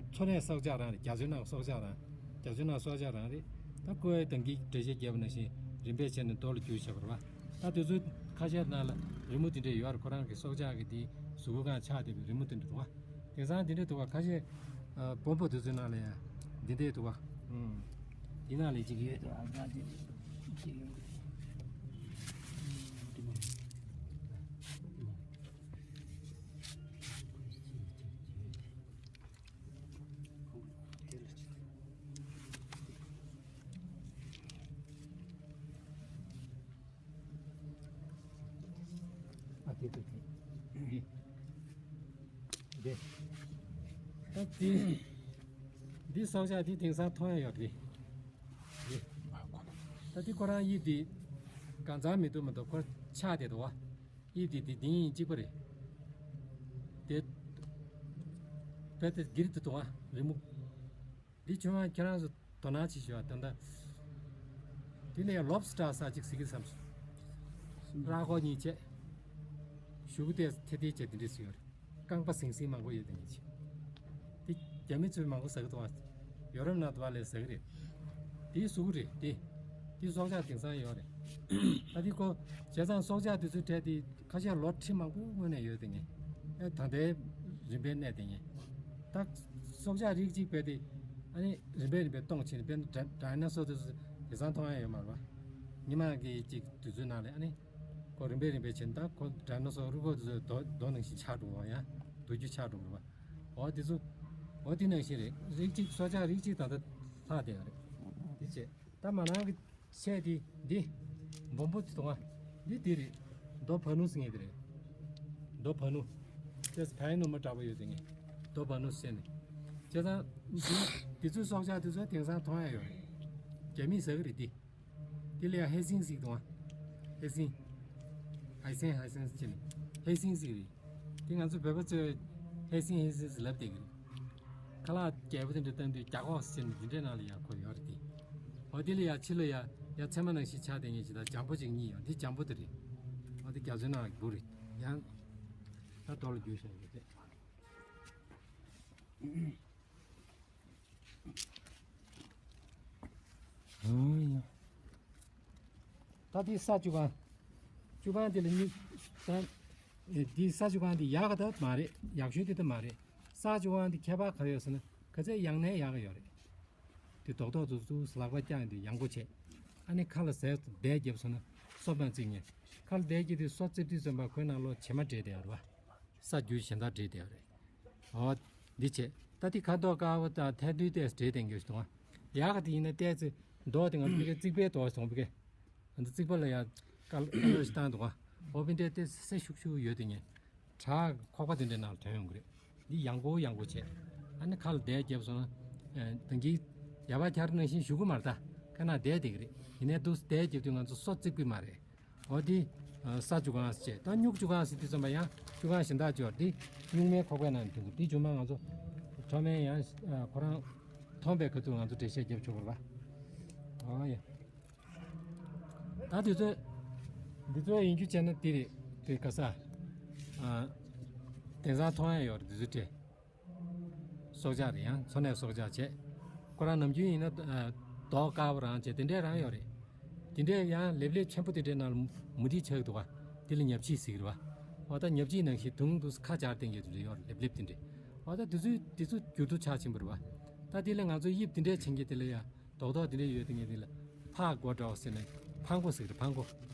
མཚོ་ནས་སྲོག་ཆགས་རང་རེད། རྒྱ་མཚོའི་ནང་སྲོག་ཆགས་རང་། རྒྱ་མཚོའི་ནང་སྲོག་ཆགས་རང་རེད། ད་ཀོ་བའི་དང་གི་འགྲེལ་བཤད་བརྒྱབ་པ་ནང་བཞིན་རིམ་པས་བྱས་ནས་རྡོ་ལ་འགྱུར་བྱེད་པ་རེད་བ། ད་དེ་ཚོའི་ཁ་ཤས་ནང་ལ་རི་མོ་དེ་འདྲས་ཡོད་རེད། ཁོ་རང་གི་སྲོག་ཆགས་ཀྱི་དེ་གཟུགས་པོ་སྒང་ཆགས་བསྡད་པའི་རི་མོ་དེ་འདྲ་འདུག་བ། དེང་སང་དེ་འདྲས་འདུག་བ། ཁ་ཤས་ཨ་སྦོམ་པོ་དེ་ཚོའི་ནང་ལ་ཡང་འདི་འདྲས་འདུག་བ། ཨུམ། དེ་ནང་ལ་ཅིག་ཡོད་དོ། ཨ་ཙག་ཅིག་ཅིག་ཡོད། ཨ་དེ་དེ་དེ་དེ། ད་དེ་འདི་སྲོག་ཆགས་འདི་དེང་སང་མཐོང་ཡ་ཡོད་རེད། ད་འདི་ཁོ་རང་དབྱིབས་འདི་གང་ཚང་མི་འདུག་མ་གཏོགས་ཁོ་ཆགས་བསྡད་འདུག་བ། དབྱིབས་འདི་འདི་འདི་གཉིས་གཅིག་པ་རེད། དེ་བས་དེ་སྒིར་དུ་འདུག་བ། རི་མོ། འདི་བྱུང་བ་ཁྱེད་རང་ཚོ་དོ་སྣང་བྱེད་ཤོག་ཨ། ད་ལྟ་འདི་ལ་ཡང་ལོབ་སི་ཊར་ཟེར་ཅིག་ཟེར་གྱི་བསམ་སོང་། ར་ཁོག་གཉིས་བྱས། གཞུག་གུ་དེ་ཐེ་ཐེ་བྱས་དེ་འདྲས་ཟེར་ཡོད་རེད། རྐང་པ་ཟིང་ཟིང་མང་པོ་ཡོད་དེ་ངས་བྱས། འདི་རྒྱ་མི་ཚོས་མང་པོ་ཟ་གི་འདུག་ཨ། ཡོ་རོབ་ནང་དུ་བ་ལས་ཟ་གི་རེད། འདི་གཟུགས་རེད་འདི། འདི་སྲོག་ཆགས་དེང་སང་ཡོད་རེད། ད་འདི་ཁོ་བྱས་ཙང་སྲོག་ཆགས་དེ་ཚོའི་གྲས་དེ། ཁ་ཤས་ལོ་ཁྲི་མང་པོ་སྔོན་ནས་ཡོད་དེ་ངས། ཨེ་ད་ལྟའི་རིམ་པས་གནས་དེ་ངས། ད་སྲོག་ཆགས་རིགས་གཅིག་བས་ཏེ། ཨ་ནི་རིམ་པས་རིམ་པས་སྟོངས་ཕྱིན་ནས་དཔེར་ན་ཌའི་ཌའི་ནོ་སོར་དེ་ཚོ་དེང་སང་མཐོང་ཡ་ཡོད་མ་རེད་པ། ཉི་མ་གི་གཅིག་དུས་ཚོད་ནང་ལ་ཨ་ནི་ཁོ་རིམ་པས་རིམ་པས་ཕྱིན། ད་ཁོ་ཌའི་ནོ་སོར་རུས་ཁོག་དེ་ཚོ་རྡོ་རྡོ་ནང་བཞིན་ཆགས་འགྲོ་གི་ཡ། རྡོ་རྒྱུ་ཆགས་འགྲོ་གི་རེད་པ། འོ་དེ་ཚོ། འོ་དེ་ནང་བཞིན་རེད། རིགས་གཅིག་སྲོག་ཆགས་རིགས་གཅིག་ད་ལྟ་ལྷག་བསྡད་ཡོད་རེད། དེ་བྱས་ད་མ་ནང་གི་ཆས་དེ་འདི། སྦོམ་པོ་དེ་དང་། འདི་འདི་རེད། རྡོ་བ་ནུ་ཟེར་མཁན་དེ་རེད། རྡོ་བ་ནུ། ཅེས་བལ་ནུ་མ་འདྲ་པོ་ཡོད་དེ་ངས། རྡོ་བ་ནུ་ཟེར་ནས། བྱས་ཙང་། འདི་འདི་ཚོའི་སྲོག་ཆགས་དེ་ཚོ་དེང་སང་མཐོང་ཡ་ཡོད་རེད། རྒྱ་མིས་ཟ་གི་རེད་འདི། འདི་ལ་ཡང་ཧེ་སིང་ཟེར་གི་འདུག་ཨ། ཧེ་སིང་། ཧའི་སེང་ཧའི་སེང་ཟེར་ནས། ཧེ་སིང་ཟེར་གི་རེད། དེ་ང་ཚོ་བོད་པ་ཚོས་ཧེ་སིང་ཧེ་སིང་ཟེར་ལབ་བསྡད་ཀྱི་རེད། ཁ་ལག་རྒྱས་པོ་དེ་འདྲ་བཏང་དུས་རྒྱ་ཁོག་ཟེར་ནས་འདི་འདྲའི་ནང་ལ་ཡང་ཁོ་ཡོད་རེད་དེ། འོ་དེ་ལ་ཡང་ཕྱི་ལ་ཡང་ཡང་ཚེར་མ་ནང་བཞིན་ཆགས་བསྡད་མཁན་ཞིག་དང་འཇམ་པོ་ཅིག་གཉིས་ཡོད། འདི་འཇམ་པོ་དེ་རེད། འོ་དེ་རྒྱ་མཚོའི་ནང་གི་འབུ་རེད། ཡང་ད་རྡོ་ལ་འགྱུར་བཞག་ཡོད་རེད། ཨང་ཡ། ད་འདི་ས་བཅུ་སྒང་། བཅུ་སྒང་འདི་ལ་གཉིས། ད་འདི་ས་བཅུ་སྒང་འདི་ཡག་ག་ད་མ་རེད། ཡག་ཤོས་འདི་ད་མ་རེད། ས་བཅུ་སྒང་འདི་ཁྱད་པར་ག་རེ་ཡོད་ཟེར་ན། ག་ཚད་ཡག་ནའི་ཡག་ག་ཡོད་རེད། འདི་རྡོག་རྡོག་ཏུ་ཏུ་ལག་པ་བརྐྱངས་དུས་ཡང་པོ་བྱས། ཨ་ནི་ཁ་ལ་ཟས་བསྡད་བརྒྱབ་སོང་ན་སོ་མ་བརྩིགས་ཉེ། ཁ་ལ་བསྡད་བརྒྱབ་དུས་སོ་བརྩིགས་དུས་ཙམ་པ་ཁོའི་ནང་ལོགས་བྱེ་མ་འདྲེས་བསྡད་ཡོད་རེད་བ། ས་རྒྱུ་གཞན་དག་འདྲེས་བསྡད་ཡོད་རེད། འོ། འདི་བྱས། ད་འདི་ཁ་མདོག་དཀར་པོ་དང་ཐལ་རྡུལ་ཏོག་ཙམ་འདྲེས་བསྡད་ཀྱི་ཡོད་ཞིག་འདུག་ཨ། ཡག་ག་དེ་ཡིན་ན་ཏོག་ཙམ་མདོག་དེ་ང་ཚོ་ཕ་གིའི་རྩིག་པའི་མདོག་ཞིག་འདུག་ཕ་གི། ང་ཚོ་རྩིག་པ་ལ་ཡ་དཀར་ཡོད་ཞིག་བཏང་འདུག་ཨ། འོ་དཔེ་འདྲའི་ཏོག་ཙམ་སེར་ཤུག་ཤུག་ཡོད་དེ་ངས། བྲག་ཁོག་པ་དེ་འདྲའི་ནང་ལ་ཐོན་ཡོང་གི་རེད། འདི་ཡང་པོ་ཡང་པོ་བྱས། ཨ་ནི་ཁ་ལ་བསྡད་བརྒྱབ་སོང་ན། ཨ་ད་གིན་ཡ་བ་འཁྱར་ནང་བཞིན་བཞུགས་ཀྱི་མ་རེད་ད། ཁ་ནང་བསྡད་བསྡད་ཀྱི་རེད། ཡིན་ནའི་འདུག་སེ་བསྡད་བརྒྱབ་དུས་ང་ཚོ་སོ་བརྩིགས་ཀྱི་མ་རེད། འོ་འདི། ཨ་ས་བཅུ་སྒང་ཟེར་བྱས། ད་སྨྱུག་བཅུ་སྒང་ཟེར་དུས་ཙམ་པ་ཡང་བཅུ་སྒང་གཞན་དག་ཅིག་ཡོད་རེད། འདི་སྨྱུག་མའི་ཁོག་པའི་ནང་འདུག་འདི་བཅུ་མ་ང་ཚོ་ཁྲོ་མེན་ཡང་ཨ་ཁོ་རང་མཐོང་པའི་ཁ་ཐུག་ང་ཚོ་འགྲེལ་བཤད་རྒྱབ་ཆོག་གི་རེད་པ། འོ་ཡ། ད་དུས་ཚོད། འདི་ཚོ་ཡིན་རྒྱུ་བྱས་ན་འདི་རེད། དེ་ག་ས། ཨ། དེང་སང་མཐོང་ཡ་ཡོད་རེད། འདི་ཚོ་སྤྲད། སྲོག་ཆགས་རེད། ཡང་མཚོ་ནས་སྲོག་ཆགས་བྱས། ཁོ་རང་ནམ་རྒྱུན་ཡིན་ན་ཨ་མདོག་དཀར་པོ་རང་བྱས་དེ་འདྲས་རང་ཡོད་རེད། དེ་འདྲས་ཡང་ལེབ་ལེབ་ཆེན་པོ་དེ་འདྲས་ནང་ལ་མུ་ཏིག་ཆགས་འདུག་ག་དེ་ལ་ཉ་ཕྱིས་ཟེར་གི་རེད་པ། འོ་ད་ཉ་ཕྱིས་ནང་བཞིན་དུང་དུ་ཁ་སྦྱར་བསྡད་མཁན་དེ་འདྲས་ཡོད་རེད། ལེབ་ལེབ་དེ་འདྲས། འོ་ད་དེ་ཚོའི་དེ་ཚོ་འགྱུར་རྡོ་ཆགས་ཕྱིན་པ་རེད་པ། ད་དེ་ལ་ང་ཚོ་དབྱིབས་དེ་འདྲས་བྱེད་མཁན་དེ་ལ་ཡ། རྡོག་རྡོག་དེ་འདྲ་ཡོད་དེ་ངས་དེ་ལ་ཕག་མགོ་འདྲ་བོ་ཟེར་ནས་ཕག་མགོ་ཟེར་གི་རེད། ཕག་མགོ།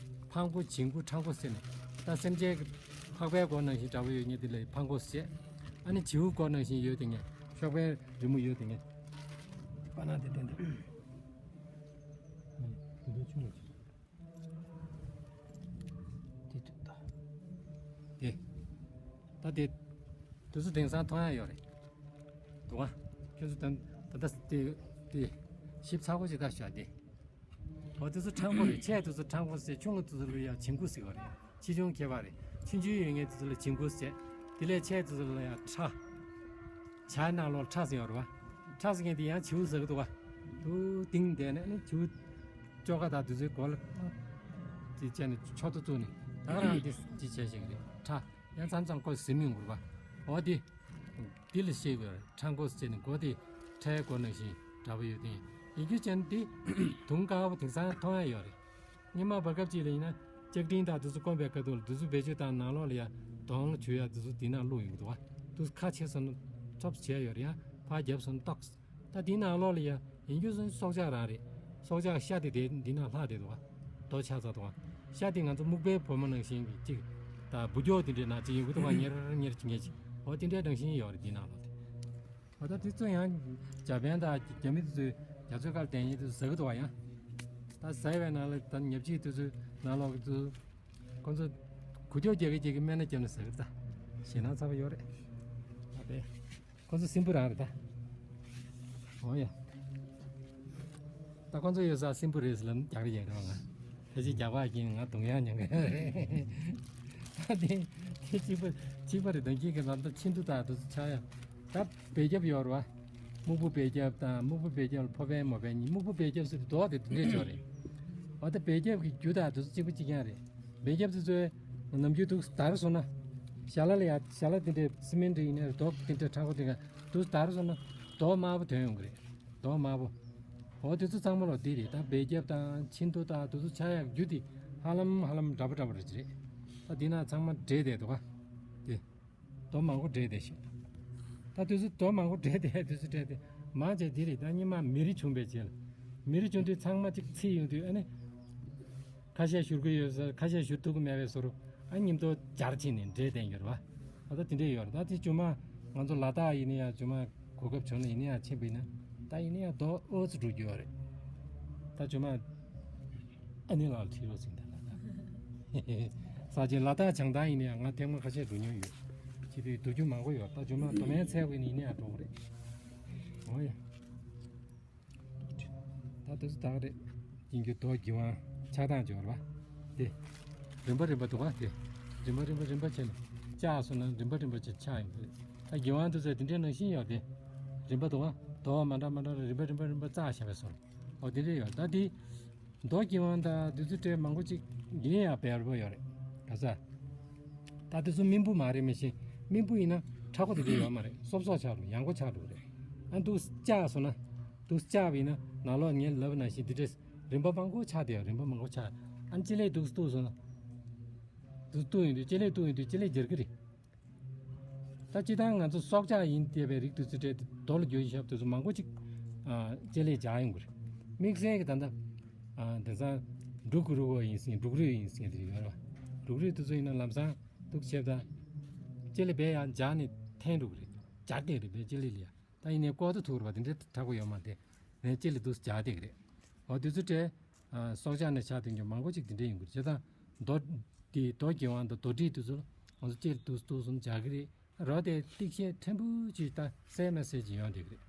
ཕག་མགོ་བྱིའུ་མགོ་ཁྲ་མགོ་ཟེར་ནས། ད་སེམས་ཅན་གྱི་ཕག་པའི་མགོ་ནང་བཞིན་འདྲ་བོ་ཡོད་ངས་དེ་ལ་ཕག་མགོ་ཟེར། ཨ་ནི་བྱིའུ་མགོ་ནང་བཞིན་ཡོད་དེ་ངས་ཤོག་པའི་རི་མོ་ཡོད་དེ་ངས། པ་ན་དེ་བསྟན་ཏེ། དེ་འདྲ་ཆུང་ངུ་ཅིག་དེ་ཐུབ་ད། དེ། ད་དེ། དེ་ཚོ་དེང་སང་མཐོང་ཡ་ཡོད་རེད། འདུག་ཨ། ཁྱོད་ཚོ་ད་ད་ལྟ་དེ་དེ་ཞིབ་ཚགས་པོ་ཞིག་ལྟ་ཤོག་དེ། འོ་དེ་ཚོ་ཕྲང་པོ་རེད། ཆེ་དེ་ཚོ་ཕྲང་པོ་ཟེར། ཆུང་ངུ་དེ་ཚོ་ལ་ཡང་བྱིང་རྒོད་ཟེར་བ་རེད། ཆེ་ཆུང་ཁྱད་པར་རེད། ཆུང་ཆུང་ཡོད་མཁན་དེ་ཚོ་ལ་བྱིང་རྒོད་ཟེར། དེ་ལས་ཆེ་དེ་ཚོ་ལ་ཡང་ཁྲ། བྱ་ནང་ལོགས་ཁྲ་ཟེར་ཡོད་རེད་བ། ཁྲ་ཟེར་མཁན་དེ་ཡང་བྱིའུ་ཟེར་གི་འདུག་བ། དུ་ཏིང་བསྡད་ནས་ནི་བྱིའུ་ཅོག་ཁ་དང་དེ་ཚོའི་མགོ་ལ་ཅི་བྱས་ནས་མཆུ་ཏོ་བཙུགས་ནས་ད་ག་རང་དེ་ཅི་བྱས་བྱེད་ཀྱི་རེད། ཁྲ་ཡང་མཚམས་མཚམས་ཁོ་ཟིན་མི་འགུར་བ། འོ་དེ། འདི་ལ་ཤེས་དགོས། ཕྲང་པོ་ཟེར་ནས་མགོ་དེ་ཁྲའི་མགོ་ནང་བཞིན་འདྲ་པོ་ཡོད་དེ། ཡིན་རྒྱུ་ཅན་འདི་དུང་དཀར་པོ་དེང་སང་མཐོང་ཡ་ཡོད་རེད། སྔོན་མ་བར་སྐབས་ཅིག་ལ་ཡིན་ན་ལྕགས་ཀྲིན་དང་དེ་ཚོ་སྐོམ་པའི་སྐབས་དུ་ལ་དེ་ཚོ་བེད་སྤྱོད་དང་ནང་ལོགས་ལ་ཡ་དོང་ལ་བྱུག་ཡ་དེ་ཚོ་དེ་ནང་བླུགས་ཡོང་གི་འདུག་བ། དུ་ཁ་ཕྱེ་སོང་ན་ཐོབ་བྱས་ཡོད་རེད། ཡང་ཕར་རྒྱབ་སོང་ན་ཏོག་ད་དེའི་ནང་ལོགས་ལ་ཡ་ཡིན་རྒྱུ་སོང་སྲོག་ཆགས་རང་རེད། སྲོག་ཆགས་ཤ་དེ་དེ་འདི་ནང་ལྷག་བསྡད་འདུག་བ། རྡོ་ཆགས་ཚར་འདུག་བ། ཤ་དེ་ང་ཚོ་སྨུག་པའི་བུ་མོ་ནང་བཞིན་གྱི་གཅིག་ད་འབུ་སྐྱོག་དེ་འདྲའི་ནང་གཅིག་ཡོང་གི་འདུག་བ། ཉེར་ཉེར་གཅིག་ཉེར་གཅིག་འོ་དེ་འདྲའི་རང་བཞིན་ཡོད་རེད་དེའི་ནང་ལོགས་དེ། འོ་ད་དེ་ཚོ་ཡང་འཇར་པན་དང་རྒྱ་མི་དེ་ཚོས་རྒྱ་མཚོའི་ཁར་བསྡད་མཁན་དེ་ཚོ་ཟ་གི་འདུག་བ། ཡང་ད་ཟ་བའི་ནང་ལ་ད་ཉབ་ཆིག་དེ་ཚོའི་ནང་ལོགས་ཀྱི་དེ་ཚོ་ཁོང་ཚོ་འགུལ་སྐྱོད་རྒྱག་གི་རྒྱག་གི་སྨན་སྣ་བརྒྱབ་ནས་ཟ་གི་རེད། ད་ཞེད་སྣང་ཚ་པོ་ཡོད་རེད། ད་དེ། ཁོ་ཚོ་སྲིན་པོ་རང་རེད་ད། འོ་ཡ། ད་ཁོ་ཚོ་ཡོད་ས་སྲིན་པོ་རེད་ཟེར་ལབ་ན་རྒྱག་རེ་ཡིན་རེད་བ། ང་ཕལ་ཆེར་རྒྱག་པ་ཡིན། ང་གདོང་ཡང་མྱོང་གི་རེད། ད་དེ་དེ་གཅིག་པ་གཅིག་པ་རེད། ད་གཅིག་གི་ལམ་ད་ཆིན་ཏུ་དང་དེ་ཚོ་ཆགས་ཡ། ད་འབེབས་རྒྱབ་ཡོད་རེད་བ། སྨུག་པོ་འབེབས་རྒྱབ་དང་སྨུག་པོ་འབེབས་རྒྱབ་ལ་ཕོ་པན་མོ་པན་གཉིས། སྨུག་པོ་འབེབས་རྒྱབ་ཟེར་དུས་རྡོག་དེ་དེ་འདྲས་ཅིག་ཡོད་རེད། འོ་ད་འབེབས་རྒྱབ་གི་རྒྱུ་དང་དེ་ཚོ་གཅིག་པ་གཅིག་རྐྱང་རེད། འབེབས་རྒྱབ་དེ་ཚོའི་ནམ་རྒྱུན་དུ་དར་སོང་ན། ཞལ་ལག་ལ་ཡ་ཞལ་ལག་དེ་འདྲའི་སི་མེན་ཊི་ཡིན་ནའི་རྡོ་དེ་འདྲའི་ཕྲ་མགོ་དེ་ག་དུ་དར་སོང་ན་རྡོ་དམར་པོ་ཐོན་ཡོང་གི་རེད། རྡོ་དམར་པོ། འོ་དེ་ཚོ་ཚང་མ་ལོ་དེ་རེད། ད་འབེབས་རྒྱབ་དང་ཆིན་ཏུ་དང་དེ་ཚོ་ཆགས་ཡག་རྒྱུ་དེ་ཧ་ལམ་ཧ་ལམ་འདྲ་པོ་འདྲ་པོ་རེད་ཅི་རེད། ད་དེ་ན་ཚང་མ་འདྲེས་བསྡད་འདུག་ག་དེ་རྡོ་མང་པོ་འདྲེས་བསྡད་ཤག་ད་དེ་ཚོ་རྡོ་མང་པོ་འདྲེས་བསྡད། དེ་ཚོ་འདྲེས་བསྡད་མང་ཆེ་དེ་རེད། ད་སྔོན་མ་མེ་རི་བྱུང་བའི་རྗེས་ལ། མེ་རི་བྱུང་དུས་ཚང་མ་གཅིག་ཚིག་ཡོང་དུས་ཨ་ནི། ཁ་ཤས་བཞུར་གི་ཡོད་ས། ཁ་ཤས་བཞུར་ཐུབ་ཀྱི་མེད་པའི་བཟོ་འདྲ། ཨ་མཉམ་དུ་འབྱར་ཕྱིན་ནས་འདྲེས་བསྡད་ཡོད་རེད་བ། ཨ་ད་དེ་འདྲས་ཡོད་རེད། ད་དེ་ཇོ་མ་ང་ཚོ་ལ་དྭགས་ཡིན་ན་ཡང་ཇོ་མ་གོ་སྐབས་བྱུང་ན་ཡིན་ན་ཡང་ཕྱིན་པ་ཡིན་ན་ད་ཡིན་ན་ཡང་རྡོ་ཨོ་ཙི་འགྲོ་རྒྱུ་ཡོད་རེད། ད་ཇོ་མ་ཨ་ནེ་ལགས་ཁྲིད་རོགས་ཟིན་ད་ལ་ད། ས་ཆེན་ལ་དྭགས་བྱང་ཐང་ཡིན་ན་ཡང་ང་ཐེངས་མ་ཁ་ཤས་འགྲོ་མྱོང་ཡོད། ཁྱེད་དུས་འགྲོ་རྒྱུ་མང་པོ་ཡོད། ད་ཇོ་མ་མདོ་སྨད་ཚལ་བས་ནི་ཡིན་ན་ཡང་འགྲོ་གི་རེད། འོ་ཡ། ད་དུས་སུ་ད་ག་རེད། དཀྱིལ་འཁྱུད་རྡོ་རྒྱུ་དབང་ཆགས་སྟངས་སྦྱོར་བ། དེ། རིམ་པ་རིམ་པ་འདུག་ག་དེ། རིམ་པ་རིམ་པ་རིམ་པ་བྱས་ནས་བཅག་སོང་ན་རིམ་པ་རིམ་པ་བྱས་ཆགས་ཡོང་གི་རེད། ད་རྒྱུ་དབང་དུ་ཚོད་དེ་འདྲའི་ནང་བཞིན་ཡོད་དེ། རིམ་པ་འདུག་ག་རྡོ་མ་འདྲ་མ་འདྲ་རིམ་པ་རིམ་པ་རིམ་པ་བཅག་བཞག་པའི་སོང་། འོ་དེ་འདྲ་ཡོད། ད་དེ། རྡོ་རྒྱུ་དབང་དང་དུས་ཚོད་སྤྲད་མང་པོ་ཅིག་ཡིན་ཡང་བེར་པོ་ཡོད་རེད། ག་ས། ད་དེ་ཚོ་སྨིན་སྤུ་མ་རེད་མི་ཤེས། སྨིན་སྤུ་ཡིན་ན་ཁྲ་ཁོ་དེ་འདྲ་ཡོད་མ་རེད། སོབ་སོབ་ཆགས་འགྲོ། ཡང་ཁོ་ཆགས་འགྲོ་རེད། ཨ་འདུག་བཅག་སོང་ན། འདུག་བཅག་པ་ཡིན་ན་ནང་ལོགས་ངས་ལབ་ནང་བཞིན་འདི་འདྲས་རིམ་པ་མང་པོ་ཆགས་བསྡད་ཡོད། རིམ་པ་མང་པོ་ཆགས། ཨ་ཅི་ལས་འདུག་གཏུག་སོང་ན། འདུག་གཏུག་ཡོང་དུས་ཅི་ལས་གཏུག་ཡོང་དུས་ཅི་ལས་འགྱུར་གི་རེད། ད་སྤྱིར་བཏང་ང་ཚོ་སྲོག་ཆགས་ཡིན་བསྡད་པའི་རིགས་དེ་ཚོ་འདྲ་རྡོ་ལ་འགྱུར་ཞབས་དེ་ཚོ་མང་པོ་ཅིག་ཨ་ལྕེ་ལས་འཇག་ཡོང་གི་རེད། དམིགས་བསལ་གྱི་ད་ལྟ་ཨ་དེང་སང་འབྲུག་གི་རུ་གོ་ཡིན་སྲིད། འབྲུག་རིས་ཡིན་སྲིད་དེ་ཡོད་རེད་བ། འབྲུག་རིས་དེ་ཚོ་ཡིན་ན་ལམ་སང་འདུག་བྱས་ད་ལྕེ་ལས་བས་ཡང་འཇག་ནས་འཐེན་འགྲོ་གི་རེད། འཇག་བསྡད་རེད་པས་ལྕེ་ལས་ལ་ཡ། ད་ཡིན་ནའི་ལྐོག་ཏུ་ཐུག་རེད་པ། དེ་འདྲའི་དྲག་པོ་ཡོད་མ་རེད། ནས་ལྕེ་ལས་འདུག་འཇག་བསྡད་ཀྱི་རེད། འོ་དེ་ཚོ་འདྲའི་ཨ་སྲོག་ཆགས་ནས་ཆགས་དུས་ཀྱང་མང་པོ་ཅིག་དེ་འདྲའི་ཡོང་གི་རེད། བྱས་ཙང་རྡོ་དེ་རྡོ་རྒྱུ་དབང་དང་རྡོ་དྲིལ་དེ་ཚོ་ང་ཚོ་ལྕེ་ལ་འདུག་འདུག་སོང་འཇག་གི་རེད། རོ་དེ་ཏིག་ཤེས་ཕྲན་བུ་ཅིག་ད་གསལ་མ་གསལ་ཅིག་ཡོང་བསྡད་ཀྱི་རེད།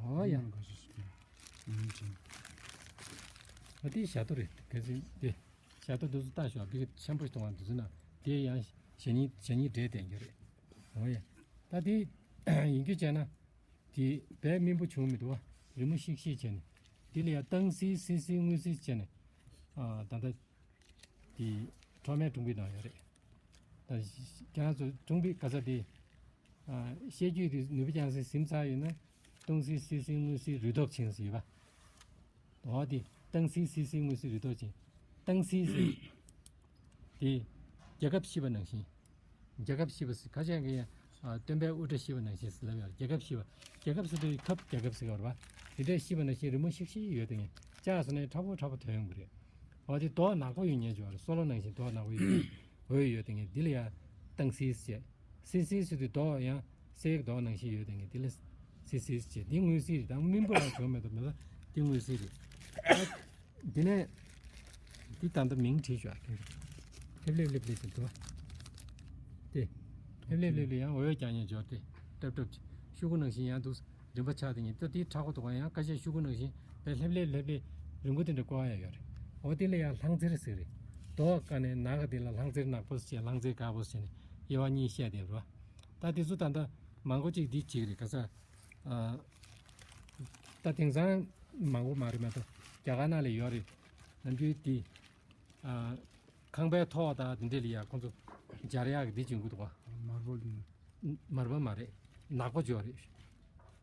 འོ་ཡ། ཡང་ག་ཤེད་ཤིག་ཡིན་ཅིང་། འོ་དེ་ཞྭ་ཏོ་རེད། གལ་སྲིད་དེ་ཞྭ་ཏོ་འདུག་སུ་ལྟ་ཞོག་བི་ཆེན་པོ་ཞིག་མཐོང་བ་འདུག་སུ་ན་དེ་ཡང་ཞྭ་སྙིང་ཞྭ་སྙིང་འདྲེས་བསྡད་ཀྱི་རེད། འོ་ཡ། ད་དེ་ཡིན་རྒྱུ་བྱས་ན། དེ་བས་སྨིན་པོ་བྱུང་མི་འདུག་བ། རི་མོ་ཤིག་ཤིག་བྱས་ནས། དེ་ལ་ཡང་སྟང་སིལ་སིལ་སིལ་དངུལ་སིལ་བྱས་ནས། ཨ་ད་ལྟ་དེ་ཁྲོ་མེ་ཀྲུང་པའི་ནང་ཡོད་རེད། ད་ཁྱེད་རང་ཚོ་ཀྲུང་པའི་ག་ས་དེ་ཨ་བཤད་རྒྱུད་དེ་ནུས་པ་ཅན་སེ་ཟིན་ཚར་ཡོད་ན། སྟང་སིལ་སིལ་སིལ་དངུལ་སིལ་རུས་ཐོག་ཆེན་ཟེར་ཡོད་པ། འོ་དེ་སྟང་སིལ་སིལ་སིལ་དངུལ་སིལ་རུས་ཐོག་ཆེན། སྟང་སིལ་སིལ། དེ་རྒྱལ་ཁབ་ཤི་བ་ནང་བཞིན། རྒྱལ་ཁབ་ཤི་བ་ཟེར་ཁ་ཤས་ཀྱིས་ཨ་སྟོན་པའི་དབུ་སྐྲ་ཤི་བ་ནང་བཞིན་ཟེར་ལབ་ཡོད། རྒྱལ་ཁབ་ཤི་བ། རྒྱལ་ཁབ་ཟེར་དུས་ཁབ་རྒྱལ་ཁབ་ཟེར་གི་རེད་བ། དེ་འདྲའི་ཤི་བ་ནང་བཞིན་རི་མོ་ཤིག་ཤིག་ཡོད་དེ་ངས་བཅག་སོང་ནས་ཁྲ་བོ་ཁྲ་བོ་ཐོན་ཡོང་གི་རེད། འོ་དེ་རྡོ་ནག་པོ་ཡོད་ཉེན་ཅིག་ཡོད་རེད། སོལ་བ་ནང་བཞིན་རྡོ་ནག་པོ་ཡོད། འོད་ཡོད་དེ་ངས་འདི་ལ་ཡང་སྟང་སིལ་ཟེར། སིལ་སིལ་ཟེར་དུས་རྡོ་ཡང་སེར་རྡོ་ནང་བཞིན་ཡོད་དེ་ངས་འདི་ལ་སིལ་སིལ་ཟེར། འདི་དངུལ་སིལ་རེད། ད་སྨིན་པོ་རང་བྱུང་མེད་དོ་མེད་ལ་འདི་དངུལ་སིལ་རེད། དེ་ནས་འདི་ད་ལྟ་མིང་བྲིས་ཤོག་ལྷེབ་ལྷེབ་ལྷེབ་ལྷེབ་ཟེར་འདུག་བ། དེ། ལྷེབ་ལྷེབ་ལྷེབ་ལྷེབ་ཡང་འོད་རྒྱག་ཉེན་འབྱོར་ཏེ་ཏྲབ་ཏྲབ་ཅིག་ཤུ་གུ་ནང་བཞིན་ཡང་འདུག་རིམ་པ་ཆགས་དེ་ཉིད་ད་དེའི་ཁྲ་གོ་དུ་བ་ཡང་ཁ་ཤས་ཤུ་གུ་ནང་བཞིན་དཔེ་ལྷེབ་ལྷེབ་ལྷེབ་ལྷེབ་རིང་པོ་དེ་འདྲ་བསྐོར་ཡ་ཡོད་རེད། འོ་དེ་ལ་ཡང་ལྷང་ཚེར་ཟེར་རེད། རྡོ་ཀ་ནས་ནག་ག་དེ་ལ་ལྷང་ཚེར་ནག་པོ་ཟེར་ལྷང་ཚེར་དཀར་པོ་ཟེར་ནས་དབྱེ་བ་གཉིས་བཤད་དེ་རེད་བ། ད་དེ་ཚོ་ད་ལྟ་མང་པོ་ཅིག་འདི་གཅིག་རེད་ག་ས། ཨ། ད་དེང་སང་མང་པོ་མ་རེད་མ་གཏོགས་རྒྱ་གར་ནང་ལ་ཡོད་རེད། ནམ་རྒྱུན་དེ། ཨ། ཁང་པའི་ཐོག་དང་དེ་འདྲས་ལ་ཡ་ཁོང་ཚོ་སྦྱར་ཡག་གི་འདི་བྱུང་གི་འདུག་ག་མར་བོལ་ནི། མར་བོལ་མ་རེད། ནག་པོ་ཅིག་ཡོད་རེད།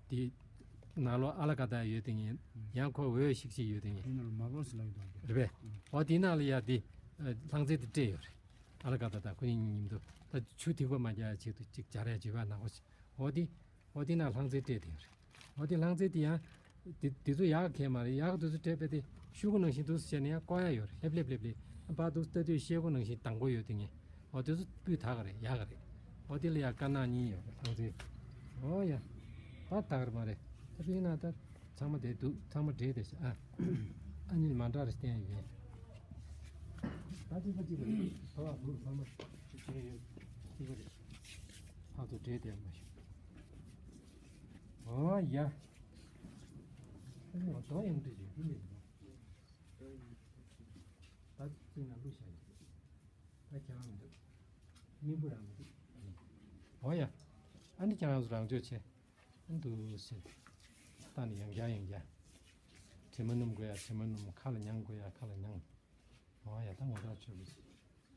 དེ་ནང་ལོགས་ཨ་ལ་ཀ་ད་ཡོད་དེ་ངས་ཡང་ཁོ་འོད་ཞིག་ཞིག་ཡོད་དེ་ངས་དེ་ནང་ལ་མར་བོལ་ཟེར་ལབ་ཡོད་དོ། རེད་པས། འོ་དེ་ནང་ལ་ཡ་དེ་ལྷང་ཚེར་དེ་སྤྲད་ཡོད་རེད། ཨ་ལ་ཀ་ད་ད་ཁོ་གཉིས་མཉམ་དུ་ད་ཆུ་ཐིགས་པ་མ་རྒྱག་ཡ་ཆེད་དུ་ཅིག་སྦྱར་ཡ་བྱེད་པ་ནག་པོ་ཞིག་འོ་དེ། འོ་དེ་ན་ལྷང་ཚེར་སྤྲད་དེ་ཡོད་རེད། འོ་དེ་ལྷང་ཚེར་དེ་ཡང་། དེ་དེ་ཚོ་ཡག་གས་མ་རེད། ཡག་དེ་ཚོ་སྤྲད་པས་དེ་ཤུ་གུ་ནང་བཞིན་དུ་བྱས་ནས་ཡང་བསྐོར་ཡ་ཡོད་རེད། ལྷེབ་ལྷེབ་ལྷེབ་ལྷེབ་ཕར་དུ་ལྟ་དུས་ཤེལ་སྒོ་ནང་བཞིན་དྭངས་པོ་ཡོད་དེ་ངས། འོ་དེ་ཚོ་སྤུས་དག་ག་རེད། ཡག་ག་རེད། འོ་དེ་ལ་ཡང་དཀར་ནག་གཉིས་ཡོད་རེད་ལྷང་ཚེར། འོ་ཡ། ད་དག་རེད་མ་རེད། ད་དཔེར་ན་ད་ཚང་མ་དེ་འདུག་ཚང་མ་འདྲེས་དེ་ཤ་ཨ། ཨ་ནི་མ་འདྲ་རེ་བསྟན་ཡོད་ཡིན། ད་གཅིག་པ་གཅིག་པ་རེད། ད་བ་འདུག་ཚང་མ་གཅིག་བྱས་ཡོད་གཅིག་པ་རེད། ཕར་ཚུར་འདྲེས་དེ་མ་ཤོད། ཨོ་ཡ། ཨ་ནི་ང་དོ་ཡང་འདྲི་ཞིག་ཡིན་མེད་འདུག་ད་རྩིས་ན་བླུགས་བཞག་ཡིན། ད་ཁྱེད་རང་མི་འདུག་སྨིན་པོ་རང་མི་འདུག་ཨོ་ཡ། ཨ་ནི་ཁྱེད་རང་ཚོ་རང་སྤྱོད་བྱེད། ཨ་འདུག་སེ། ད་ནི་ཡང་བསྐྱར་ཡང་བསྐྱར། དྲི་མ་སྣོམ་དགོས་ཡ་དྲི་མ་སྣོམ། ཁ་ལ་མྱང་དགོས་ཡ་ཁ་ལ་མྱང་། ཨོ་ཡ་ད་ངོ་ཐག་ཆོད་པ་ཞིག